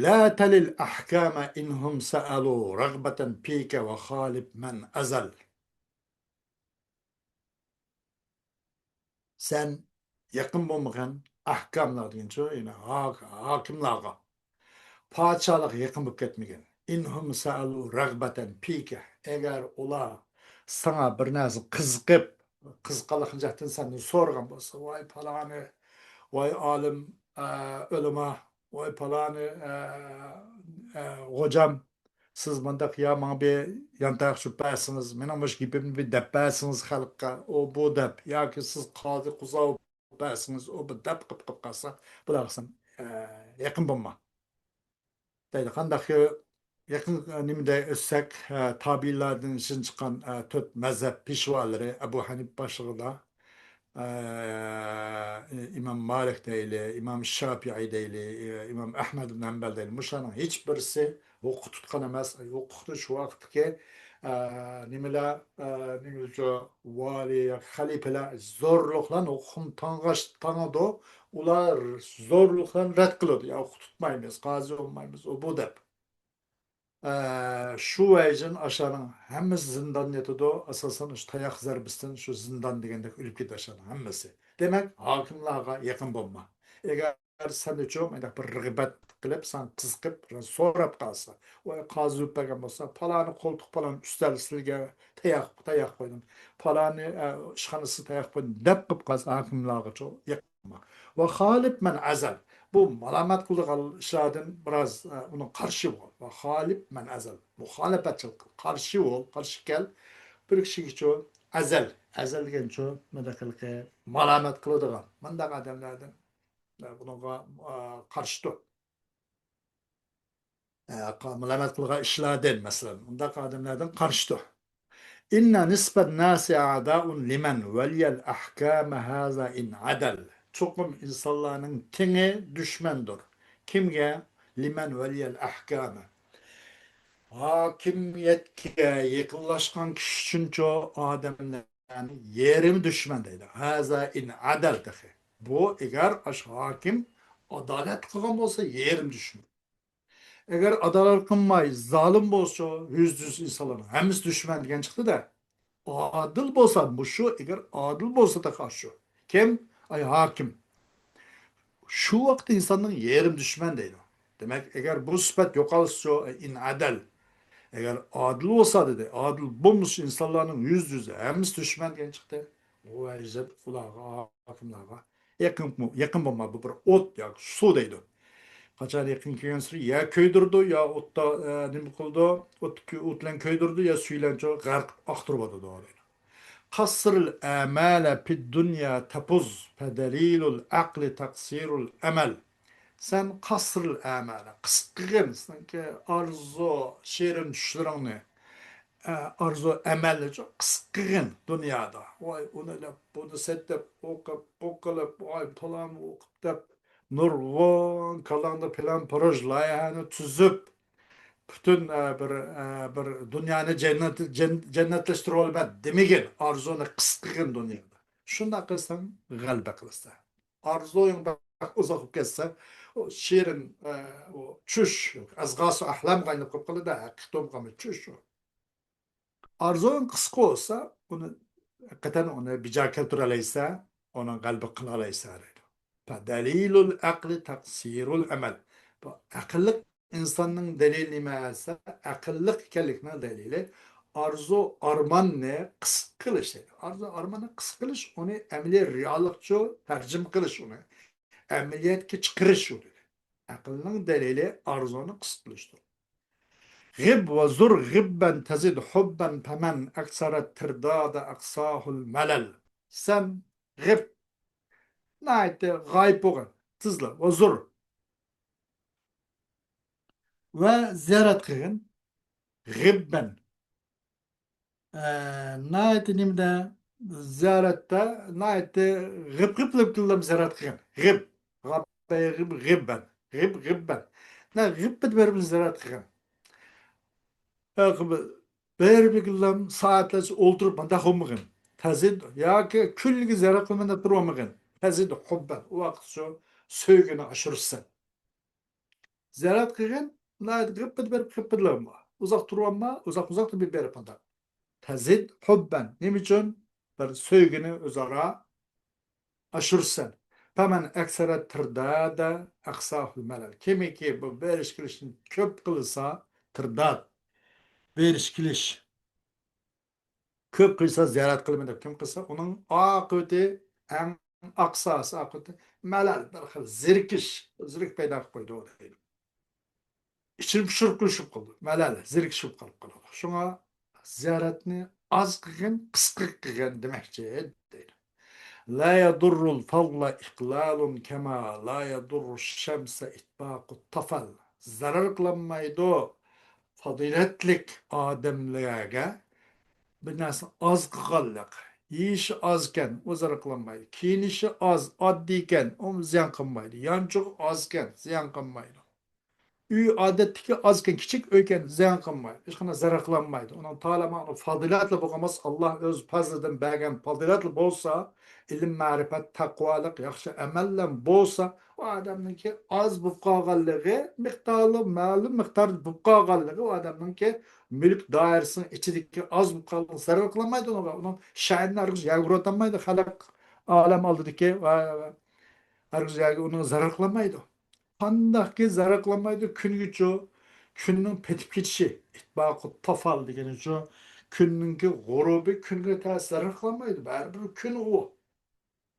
لا تل الأحكام إن هم سألوا رغبة فيك وخالف من أزل. سەن يېقىن بولمىغىن ئەھكاملار دېگەنچۇ، يەنى ھاك-، ھاكىملارغا، پادىشاھلارغا يېقىن بولۇپ كەتمىگىن. إن هم سألوا رغبة فيك. ئەگەر ئۇلار ساڭا بىر نەرسە قىزىقىپ، قىزىققانلىق جەھەتتىن سەندىن سورىغان بولسا، ۋاي پالانى، ۋاي ئالىم، ئە، ئۆلىما، ۋاي پالانى، ئە، ئە، غوجام، سىز مۇنداق يا ماڭا بىر يانتاق چۈشۈرۈپ بەرسىڭىز، مېنىڭ مۇشۇ گېپىمنى بىر دەپ بەرسىڭىز خەلققە، ئۇ بۇ دەپ، ياكى سىز قازى قۇزا بولۇپ بەرسىڭىز، ئۇ بىر دەپ قىپ قىپ قالسا، بۇلارغا سەن، ئە، يېقىن بولما. دەيدۇ. قانداق يېقىن، نېمىدە ئۆتسەك، ئە، تابىئىنلاردىن ئىچىدىن چىققان، ئە، تۆت مەزھەپ پېشۋالىرى ئەبۇ ھەنىپە باشلىقىدا، ئە، ئىمام مالىك دەيلى، ئىمام شاپىئىي دەيلى، ئىمام ئەھمەد ئىبن ھەمبەل دەيلى. مۇشۇلارنىڭ ھېچ بىرسى ھوقۇق تۇتقان ئەمەس. ھوقۇق تۇتۇش ۋاقتىكى، ئە، نېمىلەر، ئە، نېمىلەر شۇ، ۋالىي ياكى خەلىپىلەر زورلۇقلان ھوقۇقنى تاڭغاش-، تاڭىدۇ. ئۇلار زورلۇقلان رەت قىلىدۇ. يا، ھوقۇق تۇتمايمىز، قازى بولمايمىز، ئۇ بۇ دەپ. ئە، شۇ ۋەجىدىن ئاشۇلارنىڭ ھەممىسى زىنداندا ياتىدۇ. ئاساسەن شۇ تاياق زەربىسىدىن شۇ زىندان دېگەندەك ئۆلۈپ كېتىدۇ ئاشۇلارنىڭ ھەممىسى. دېمەك، ھاكىملارغا يېقىن بولما. ئەگەر سەن ئۈچۈن مۇنداق بىر رىغبەت قىلىپ، سەن قىزىقىپ، سوراپ قالسا، ۋاي، قازى بولۇپ بەرگەن بولسا، پالانى قولتۇق، پالان ئۈستەل سىلىگە تاياق، تاياق قويدۇم، پالانى، ئە، ئىشخانىسىغا تاياق قويدۇم دەپ قىلىپ قالسا، ھاكىملارغىچۇ يېقىنما. ۋە خالىپ مەن ئەزەل. بۇ مالامەت قىلىدىغان ئىشلاردىن بىراز، ئە، ئۇنىڭ قارشى بول. ۋە خالىپ مەن ئەزەل. مۇخالىپەتچىلىك قىل. قارشى بول، قارشى كەل. بىر كىشىگىچۇ ئەزەل. ئەزەل دېگەنچۇ، مۇنداق ھېلىقى مالامەت قىلىدىغان مۇنداق ئادەملەردىن، ئە، بۇنىڭغا، ئە، قارشى تۇر. ئە، قا-، مۇلامەت قىلغان ئىشلاردىن، مەسىلەن، ئۇنداق ئادەملەردىن قارشى تۇر. إن نصف الناس أعداء لمن ولي الأحكام هذا إن عدل. چوقۇم ئىنسانلارنىڭ تېڭى دۈشمەندۇر. كىمگە؟ لمن ولي الأحكام. ھاكىمىيەتكە يېقىنلاشقان كىشى ئۈچۈنچۇ ئادەملەرنىڭ يېرىمى دۈشمەن دەيدۇ. هذا إن عدل تېخى. بۇ ئەگەر ئاشۇ ھاكىم ئادالەت قىلغان بولسا، يېرىم دۈشمەن. ئەگەر ئادالەت قىلماي، زالىم بولسا، يۈزدە يۈز ئىنسانلارنىڭ ھەممىسى دۈشمەن دېگەن چىقتى-دە. ئادىل بولسا، مۇشۇ، ئەگەر ئادىل بولسا، تېخى شۇ. كىم؟ ئاي، ھاكىم. شۇ ۋاقىتتا ئىنساننىڭ يېرىم دۈشمەن دەيدۇ. دېمەك، ئەگەر بۇ سۈپەت يوقالسىچۇ، ئىن ئەدەل. ئەگەر ئادىل بولسا دېدى، ئادىل بولمىسا ئىنسانلارنىڭ يۈزدە يۈزى ھەممىسى دۈشمەن دېگەن چىقتى. بۇ ۋەزىيەت ئۇلارغا، ھاكىملارغا يېقىن، يېقىن بولما، بۇ بىر ئوت ياكى سۇ دەيدۇ. قاچان يېقىن كەلگەنسېرى يا كۆيدۈرىدۇ، يا ئوتتا، ئە، نېمە قىلىدۇ، ئوت، ئوت بىلەن كۆيدۈرىدۇ، يا سۈيى بىلەن چوغ غەرق ئاقتۇرۇۋاتىدۇ دەيدۇ. قەسرىل ئەمالە فىد دۇنيا تەپۇز، فەدەلىلۇل ئەقلى تەقسىرۇل ئەمەل. سەن قەسرىل ئەمالە، قىسقىغىن، سەنكى ئارزۇ، شېرىن چۈشلىرىڭنى، ئە، ئارزۇ ئەمەلنى چوغ قىسقىغىن دۇنيادا. ۋاي، ئۇنى ئېلىپ، بۇنى سېتىپ، ئوقۇپ، بۇ قىلىپ، ۋاي، پالان ئوقۇپ دەپ، نۇرغۇن كاللاڭدا پىلان پروژ لايىھەنى تۈزۈپ، پۈتۈن، ئە، بىر، ئە، بىر دۇنيانى جەننەت، جەن-، جەننەتلەشتۈرۈۋالىمەن دېمىگىن، ئارزۇنى قىسقىغىن دۇنيادا. شۇنداق قىلساڭ، غەلىبە قىلىسەن. ئارزۇيۇڭ بەك ئۇزاق بولۇپ كەتسە، ئۇ شېرىن، ئە، ئۇ چۈش، ئەزغاسۇ ئەھلامغا ئايلىنىپ قېلىپ قالىدۇ، ھەقىقىي بولمىغان چۈش ئۇ. ئارزۇيۇڭ قىسقا بولسا، ئۇنى، ھەقىقەتەن ئۇنى بىجا كەلتۈرەلەيسەن، ئۇنى غەلىبە قىلالايسەن دەيدۇ. دەلىلۇل ئەقلى تەقسىرۇل ئەمەل. بۇ ئەقىللىق ئىنساننىڭ دەلىلى نېمە دېسە، ئەقىللىق ئىكەنلىكنىڭ دەلىلى ئارزۇ ئارماننى قىسقا قىلىش دەيدۇ. ئارزۇ ئارماننى قىسقا قىلىش، ئۇنى ئەمەلىي رېئاللىقچۇ تەرجىمە قىلىش، ئۇنى ئەمەلىيەتكە چىقىرىش ئۇنى. ئەقىلنىڭ دەلىلى ئارزۇنى قىسقا قىلىشتۇر. غىب ۋە زۇر غىببەن تەزىد ھۇببەن پەمەن ئەكسەرەت تىردادە ئەقساھۇل مەلەل. سەن غىب، ناھايىتى غايىب بولغىن، تېزلا، ۋە زۇر. ۋە زىيارەت قىلغىن، غىببەن. ئە، ناھايىتى نېمىدە، زىيارەتتە ناھايىتى غىپ-غىپ قىلىپ زىيارەت قىلغىن. غىب، غاببەي غىب، غىببەن. غىب، غىببەن. نە، غىپ بېرىپ زىيارەت قىلغىن. ئە، بېرىپ سائەتلەرچە ئولتۇرۇپ مۇنداق بولمىغىن. تەزىد ياكى كۈنلۈكى زىيارەت قىلىمەن دەپ تۇرۇۋالمىغىن. تەزىد ھۇببەن. ئۇ ۋاقىت شۇ سۆيگۈنى ئاشۇرىسەن. زىيارەت قىلغىن، ناھايىتى غىپپىدە بېرىپ غىپپىدىلىغىنما. ئۇزاق تۇرۇۋالما، ئۇزاق ئۇزاقتا بېرىپ مۇنداق. تەزىد ھۇببەن. نېمە ئۈچۈن؟ بىر سۆيگۈنى ئۆزئارا ئاشۇرىسەن. پەمەن ئەكسەرە تىردادە ئەقساھۇل مەلەل. كىمكى بۇ بېرىش كېلىشنى كۆپ قىلسا، تىرداد، بېرىش كېلىش. كۆپ قىلسا زىيارەت قىلىمەن دەپ كىم قىلسا، ئۇنىڭ ئاقىۋىتى ئەڭ ئاقساسى، ئاقىۋىتى مەلەل، بىر خىل زېرىكىش، زېرىك پەيدا قىلىپ قويىدۇ دەيدۇ. ئىچىنى پۇشۇرۇپ قويۇشۇپ قالىدۇ. مەلەل، زېرىكىشىپ قالىپ قالىدۇ. شۇڭا زىيارەتنى ئاز قىلغىن، قىسقا قىلغىن دېمەكچى دەيدۇ. لا يضر الفضل إقلال كما لا يضر الشمس إطباق الطفل. زەرەر قىلالمايدۇ پازىلەتلىك ئادەملەرگە بىر نەرسە ئاز قىلغانلىق. يېيىشى ئازكەن، ئۇ زەرەر قىلالمايدۇ. كىيىنىشى ئاز، ئاددىيكەن، ئۇمۇ زىيان قىلمايدۇ. يانچۇقى ئازكەن، زىيان قىلمايدۇ. ئۆي ئادەتتىكى ئازكەن، كىچىك ئۆيكەن، زىيان قىلمايدۇ، ھېچقانداق زەرەر قىلالمايدۇ. ئۇنىڭ تالىمۇ فازىلەتلا بولغان بولسا، ئاللا ئۆز پەزلىدىن بەرگەن پازىلەتلا بولسا، ئىلىم، مەرىپەت، تەقۋالىق، ياخشى ئەمەللەر بولسا، ئۇ ئادەمنىڭكى ئاز بولۇپ قالغانلىقى، مىقدارى، مەلۇم مىقدار بولۇپ قالغانلىقى ئۇ ئادەمنىڭكى مۈلۈك دائىرىسىنىڭ ئىچىدىكى ئاز بولۇپ قالغان زەرەر قىلالمايدۇ ئۇنىڭغا. ئۇنىڭ شەنىنى ھەرگىز يەرگە ئۇرۇۋەتالمايدۇ خەلق ئالەم ئالدىدىكى ۋە ھەرگىز يەرگە ئۇنىڭ زەرەر قىلالمايدۇ. قانداقكى زەرەر قىلالمايدۇ؟ كۈنگىچۇ، كۈننىڭ پېتىپ كېتىشى، ئىتباقۇ تافال دېگىنىچۇ، كۈننىڭكى غۇرۇبى كۈنگە تەس زەرەر قىلالمايدۇ. بەرىبىر كۈن ئۇ.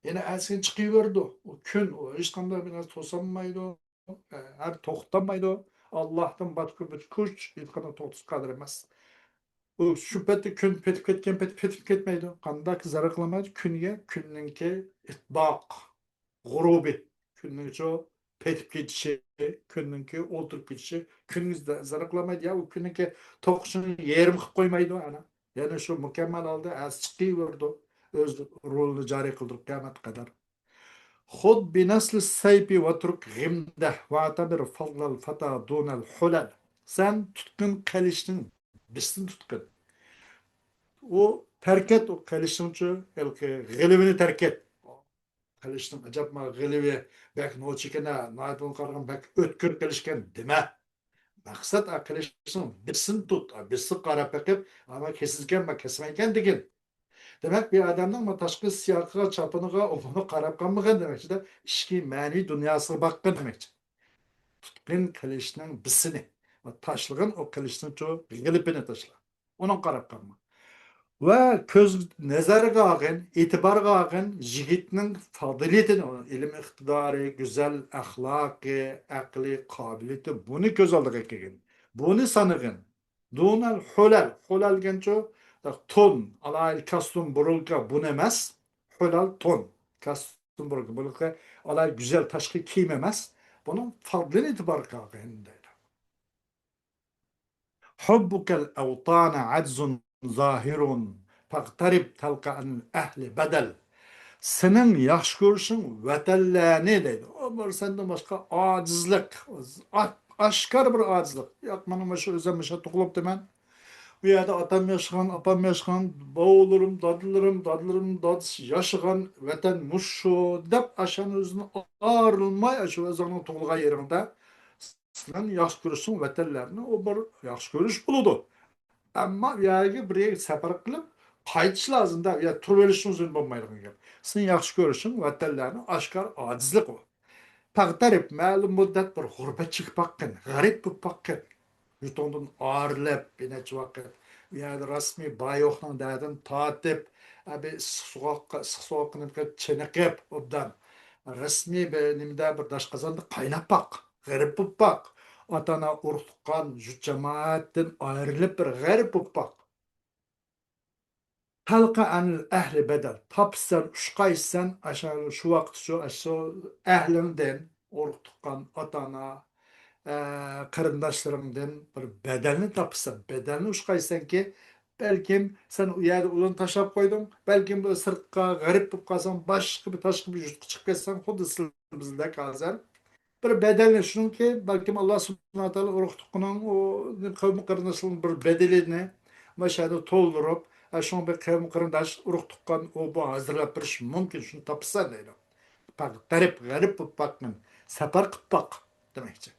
يەنە ئەتىسىگە چىقىۋېرىدۇ. ئۇ كۈن، ئۇ ھېچقانداق بىر نەرسە توسالمايدۇ، ھە، توختالمايدۇ. ئاللاھتىن باشقا بىر كۈچ ھېچقانداق توختىتىشقا قادىر ئەمەس. ئۇ شۇ پەتتە كۈن پېتىپ كەتكەن پېتى پېتىپ كەتمەيدۇ. قانداق زەرەر قىلالمايدۇ؟ كۈنگە، كۈننىڭكى ئىتباق، غۇرۇبى، كۈننىڭچۇ پېتىپ كېتىشى، كۈننىڭكى ئولتۇرۇپ كېتىشى، كۈنگە زە-، زەرەر قىلالمايدۇ. يا ئۇ كۈننىڭكى توقۇشىنى يېرىم قىلىپ قويمايدۇ، ئەنە. يەنە شۇ مۇكەممەل ھالدا ئەتىسى چىقىۋېرىدۇ. ئۆز رولىنى جارى قىلدۇرۇپ قىيامەتكە قەدەر. خۇد بىنەسلى سەيپى ۋە تۇرك غىمدە ۋە تەبىر فەزلەل فەتا دۇنەل خۇلەل. سەن تۇتقىن قىلىچنىڭ بىسىنى تۇتقىن. ئۇ تەركەت، ئۇ قىلىچنىڭچۇ، ھېلىقى غىلىۋىنى تەركەت. قىلىچنىڭ ئەجەبما غىلىۋى، بەك نوچىكىنە، ناھايىتى بۇنى قارىغان بەك ئۆتكۈر قىلىچكەن دېمە. مەقسەت، ئا، قىلىچنىڭ بىسىنى تۇت، ئا، بىسىگە قاراپ بېقىپ، ئانا كېسىدىكەن، ما كەسمەيكەن دېگىن. دېمەك، بىر ئادەمنىڭ ما تاشقى سىياقىغا، چاپىنىغا، ئۇنى قاراپ قالمىغىن دېمەكچىدە، ئىچكى مەنىۋى دۇنياسىغا باققىن دېمەكچى. تۇتقىن قىلىچنىڭ بىسىنى، تاشلىغىن ئۇ قىلىچنىڭچۇ غىلىپىنى تاشلا. ئۇنىڭغا قاراپ قالما. ۋە كۆز نەزەرگە ئالغىن، ئېتىبارغا ئالغىن، يىگىتنىڭ پازىلىتىنى، ئىلىم ئىقتىدارى، گۈزەل ئەخلاقى، ئەقلى، قابىلىيىتى، بۇنى كۆز ئالدىغا كەلگىن. بۇنى سانىغىن. دۇنەل خۇلەل. خۇلەل دېگەنچۇ، تون، ئالاھىدە كاستيۇم، بۇرۇلكا، بۇنى ئەمەس. خۇلەل تون. كاستيۇم، بۇرۇلكا، بۇرۇلكا، ئالاھىدە گۈزەل تاشقى كىيىم ئەمەس. بۇنىڭ پازىلىتىنى ئېتىبارغا ئالغىن دەيدۇ. حبك الأوطان عجز ظاهر فاغترب تلق عن الأهل بدل. سېنىڭ ياخشى كۆرۈشۈڭ ۋەتەنلەرنى دەيدۇ. ئۇ بىر سەندىن باشقا ئاجىزلىق، ئا-، ئاشكارا بىر ئاجىزلىق. ياق، مانا مۇشۇ ئۆزۈم مۇشۇ تۇغۇلۇپتىمەن. بۇ يەردە ئاتام ياشىغان، ئاپام ياشىغان، بوۋىلىرىم، دادىلىرىم، دادىلىرىم، دادىسى ياشىغان ۋەتەن مۇشۇ دەپ، ئاشۇنى ئۆزىدىن ئايرىلماي، ئاشۇ ئۆزۈڭنىڭ تۇغۇلغان يېرىڭدە سىلەرنى ياخشى كۆرۈشۈڭ ۋەتەنلەرنى، ئۇ بىر ياخشى كۆرۈش بولىدۇ. ئەمما ئۇ يەرگە بىر يەرگە سەپەر قىلىپ قايتىش لازىمدا، ئۇ يەردە تۇرۇۋېلىشىڭىز بولمايدىغان گەپ. سېنىڭ ياخشى كۆرۈشۈڭ ۋەتەنلەرنى ئاشكارا ئاجىزلىق ئۇ. پەغتەرىپ، مەلۇم مۇددەت بىر غۇربەت چېكىپ باققىن، غەرىب بولۇپ باققىن. يۇرتۇڭدىن ئايرىلىپ بىر نەچچە ۋاقىت، ئۇ يەردە رەسمىي باي يوقنىڭ دەردىنى تارتىپ، ئە، بىر ئىسسىق سوغۇققا، ئىسسىق سوغۇققا نېمە قىلىپ، چېنىقىپ ئوبدان. رەسمىي بىر نېمىدە، بىر داش قازاندا قايناپ باق. غېرىب بولۇپ باق. ئاتا-ئانا، ئۇرۇق-تۇغقان، يۇرت-جامائەتتىن ئايرىلىپ بىر غېرىب بولۇپ باق. تەلقە ئەنىل ئەھلى بەدەل. تاپىسەن، ئۇچقايسەن، ئاشۇ، شۇ ۋاقىتچۇ، ئاشۇ ئەھلىڭدىن، ئۇرۇق-تۇغقان، ئاتا-ئانا، ئە، قېرىنداشلىرىڭدىن بىر بەدەلنى تاپىسەن. بەدەلنى ئۇچقايسەنكى، بەلكىم سەن ئۇ يەردە ئۇلارنى تاشلاپ قويدۇڭ. بەلكىم بىر سىرتقا غېرىب بولۇپ قالساڭ، باشقا بىر، تاشقى بىر يۇرتقا چىقىپ كەتسەڭ، خۇددى سىلىمىزدەك ھازىر بىر بەدەلنى، شۇنىڭكى بەلكىم ئاللا سۇبھانەھۇ ۋە تائالا ئۇرۇق-تۇغقىنىڭ، ئۇ قەۋم-قېرىنداشلىرىنىڭ بىر بەدىلىنى مانا شۇ يەردە تولدۇرۇپ، ھە، شۇڭا بىر قەۋم-قېرىنداش، ئۇرۇق-تۇغقان، ئۇ بۇ ھازىرلاپ بېرىشى مۇمكىن، شۇنى تاپىسەن دەيدۇ. پەقەت غەرىب، غەرىب بولۇپ باققىن، سەپەر قىلىپ باق دېمەكچى.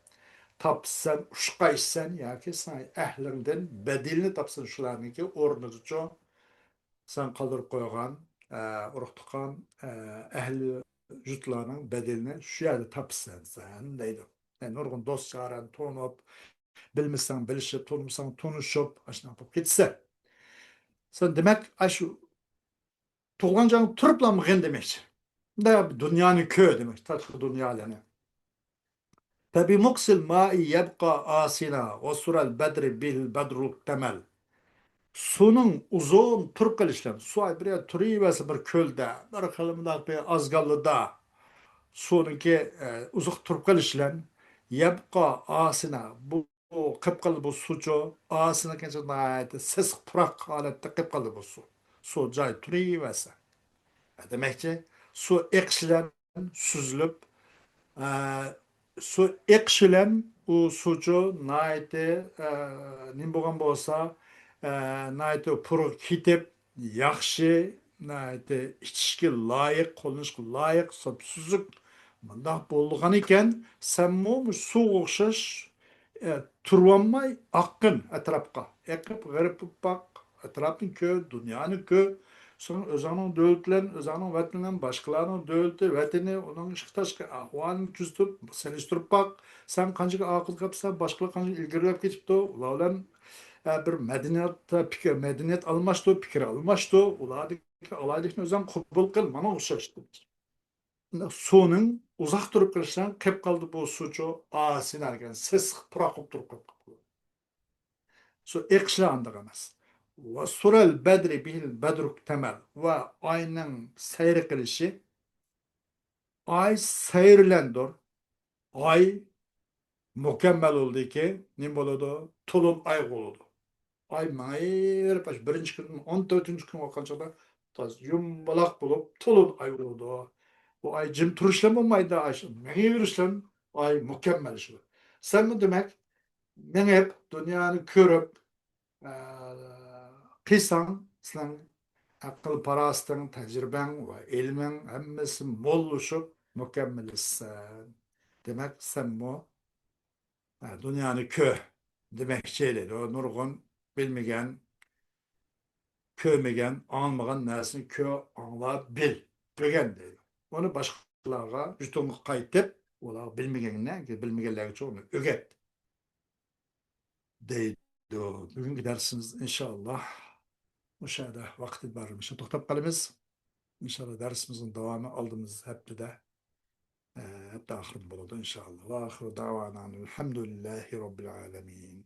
تاپىسەن، ئۇچقايسەن ياكى ساڭا ئەھلىڭدىن بەدىلىنى تاپسان شۇلارنىڭكى ئورنىدىچۇ. سەن قالدۇرۇپ قويغان، ئە، ئۇرۇق-تۇغقان، ئە، ئەھلى يۇرتلارنىڭ بەدىلىنى شۇ يەردە تاپىسەن سەن دەيدۇ. يەنى نۇرغۇن دوست-يارەن تونۇپ، بىلمىسەڭ بىلىشىپ، تونۇمىساڭ تونۇشۇپ، ئاشۇنداق بولۇپ كېتىسەن. سەن دېمەك، ئاشۇ تۇغۇلغان جايىڭدا تۇرۇپلا مىغىن دېمەكچى. دە دۇنيانى كۆر دېمەكچى، تاشقى دۇنيالارنى. فبمكث الماء يبقى آسنا وسرى البدر به البدر اكتمل. سۇنىڭ ئۇزۇن تۇرۇپ قېلىشى بىلەن، سۇ بىر يەردە تۇرۇۋەرسە بىر كۆلدە، بىر خىل مۇنداق بىر ئازگاللىدا سۇنىڭكى، ئە، ئۇزاق تۇرۇپ قېلىشى بىلەن، يەبقا ئاسىنا، بۇ قېلىپ قالىدۇ بۇ سۇچۇ، ئاسىنا دېگەنچە ناھايىتى سېسىق پۇراق ھالەتتە قېلىپ قالىدۇ بۇ سۇ. سۇ جاي تۇرۇۋەرسە. دېمەكچى، سۇ ئېقىش بىلەن سۈزۈلۈپ، ئە، سۇ ئېقىش بىلەن ئۇ سۇچۇ ناھايىتى، ئە، نېمە بولغان بولسا، ئە، ناھايىتى پۇرىقى كېتىپ، ياخشى، ناھايىتى ئىچىشكە لايىق، قوللىنىشقا لايىق، سۈپسۈزۈك مۇنداق بولغان ئىكەن، سەنمۇ مۇشۇ سۇغا ئوخشاش، ئە، تۇرۇۋالماي ئاققىن ئەتراپقا. ئېقىپ غېرىب بولۇپ باق، ئەتراپنى كۆر، دۇنيانى كۆر. سوڭ ئۆزۈڭنىڭ دۆلىتى بىلەن، ئۆزۈڭنىڭ ۋەتىنى بىلەن باشقىلارنىڭ دۆلىتى، ۋەتىنى، ئۇنىڭ ئىچكى تاشقى ئەھۋالىنى كۆزىتىپ سېلىشتۇرۇپ باق. سەن قانچىلىك ئارقىدا قاپسەن، باشقىلار قانچىلىك ئىلگىرىلەپ كېتىپتۇ. ئۇلار بىلەن، ئە، بىر مەدەنىيەت، پىكىر، مەدەنىيەت ئالماشتۇر، پىكىر ئالماشتۇر. ئۇلاردىكى ئالاھىدىلىكنى ئۆزۈڭ قوبۇل قىل، مانا ئوخشاش. سۇنىڭ ئۇزاق تۇرۇپ قېلىشىدىن قېلىپ قالدى بۇ سۇچۇ، ئاسىناركەن، سېسىق پۇراق بولۇپ تۇرۇپ قېلىپ قالدى. سۇ ئېقىشلا ئانداق ئەمەس. ۋە سۇرەل بەدرى بىھىل بەدرۇك تەمەل. ۋە ئاينىڭ سەيرى قىلىشى، ئاي سەيرىلەندۇر. ئاي مۇكەممەل بولدىكى، نېمە بولىدۇ؟ تولۇن ئاي بولىدۇ. ئاي مېڭىۋېرىپ، ئاشۇ بىرىنچى كۈندىن ئون تۆتىنچى كۈن بولغان چاغدا تازا يۇمىلاق بولۇپ، تولۇن ئاي بولىدۇ. بۇ ئاي جىم تۇرۇشلا بولمايدۇ، ئاشۇ مېڭىۋېرىشلا ئاي مۇكەممەل شۇ. سەنمۇ دېمەك، مېڭىپ، دۇنيانى كۆرۈپ، ئە، قىلساڭ، سېنىڭ ئەقىل-پاراسىتىڭ، تەجرىبەڭ ۋە ئىلمىڭ ھەممىسى موللىشىپ، مۇكەممەللىشىسەن. دېمەك، سەنمۇ، ئە، دۇنيانى كۆر دېمەكچى دەيدۇ. نۇرغۇن بىلمىگەن، كۆرمىگەن، ئاڭلىمىغان نەرسىنى كۆر، ئاڭلا، بىل، ئۆگەن دەيدۇ. ئۇنى باشقىلارغا، يۇرتۇڭغا قايتىپ، ئۇلارغا بىلمىگەننى، بىلمىگەنلەرگىچە ئۇنى ئۆگەت دەيدۇ. بۈگۈنكى دەرسىمىز ئىنشائاللا مۇشۇ يەردە ۋاقىت ئېتىبارى بىلەن مۇشۇ توختاپ قالىمىز. ئىنشائاللا دەرسىمىزنىڭ داۋامى ئالدىمىز ھەپتىدە، ئە، ھەپتە ئاخىرىدا بولىدۇ ئىنشائاللا. ۋە ئاخىرۇ دەۋانا ئەلھەمدۇلىللاھى رەببىل ئالەمىن.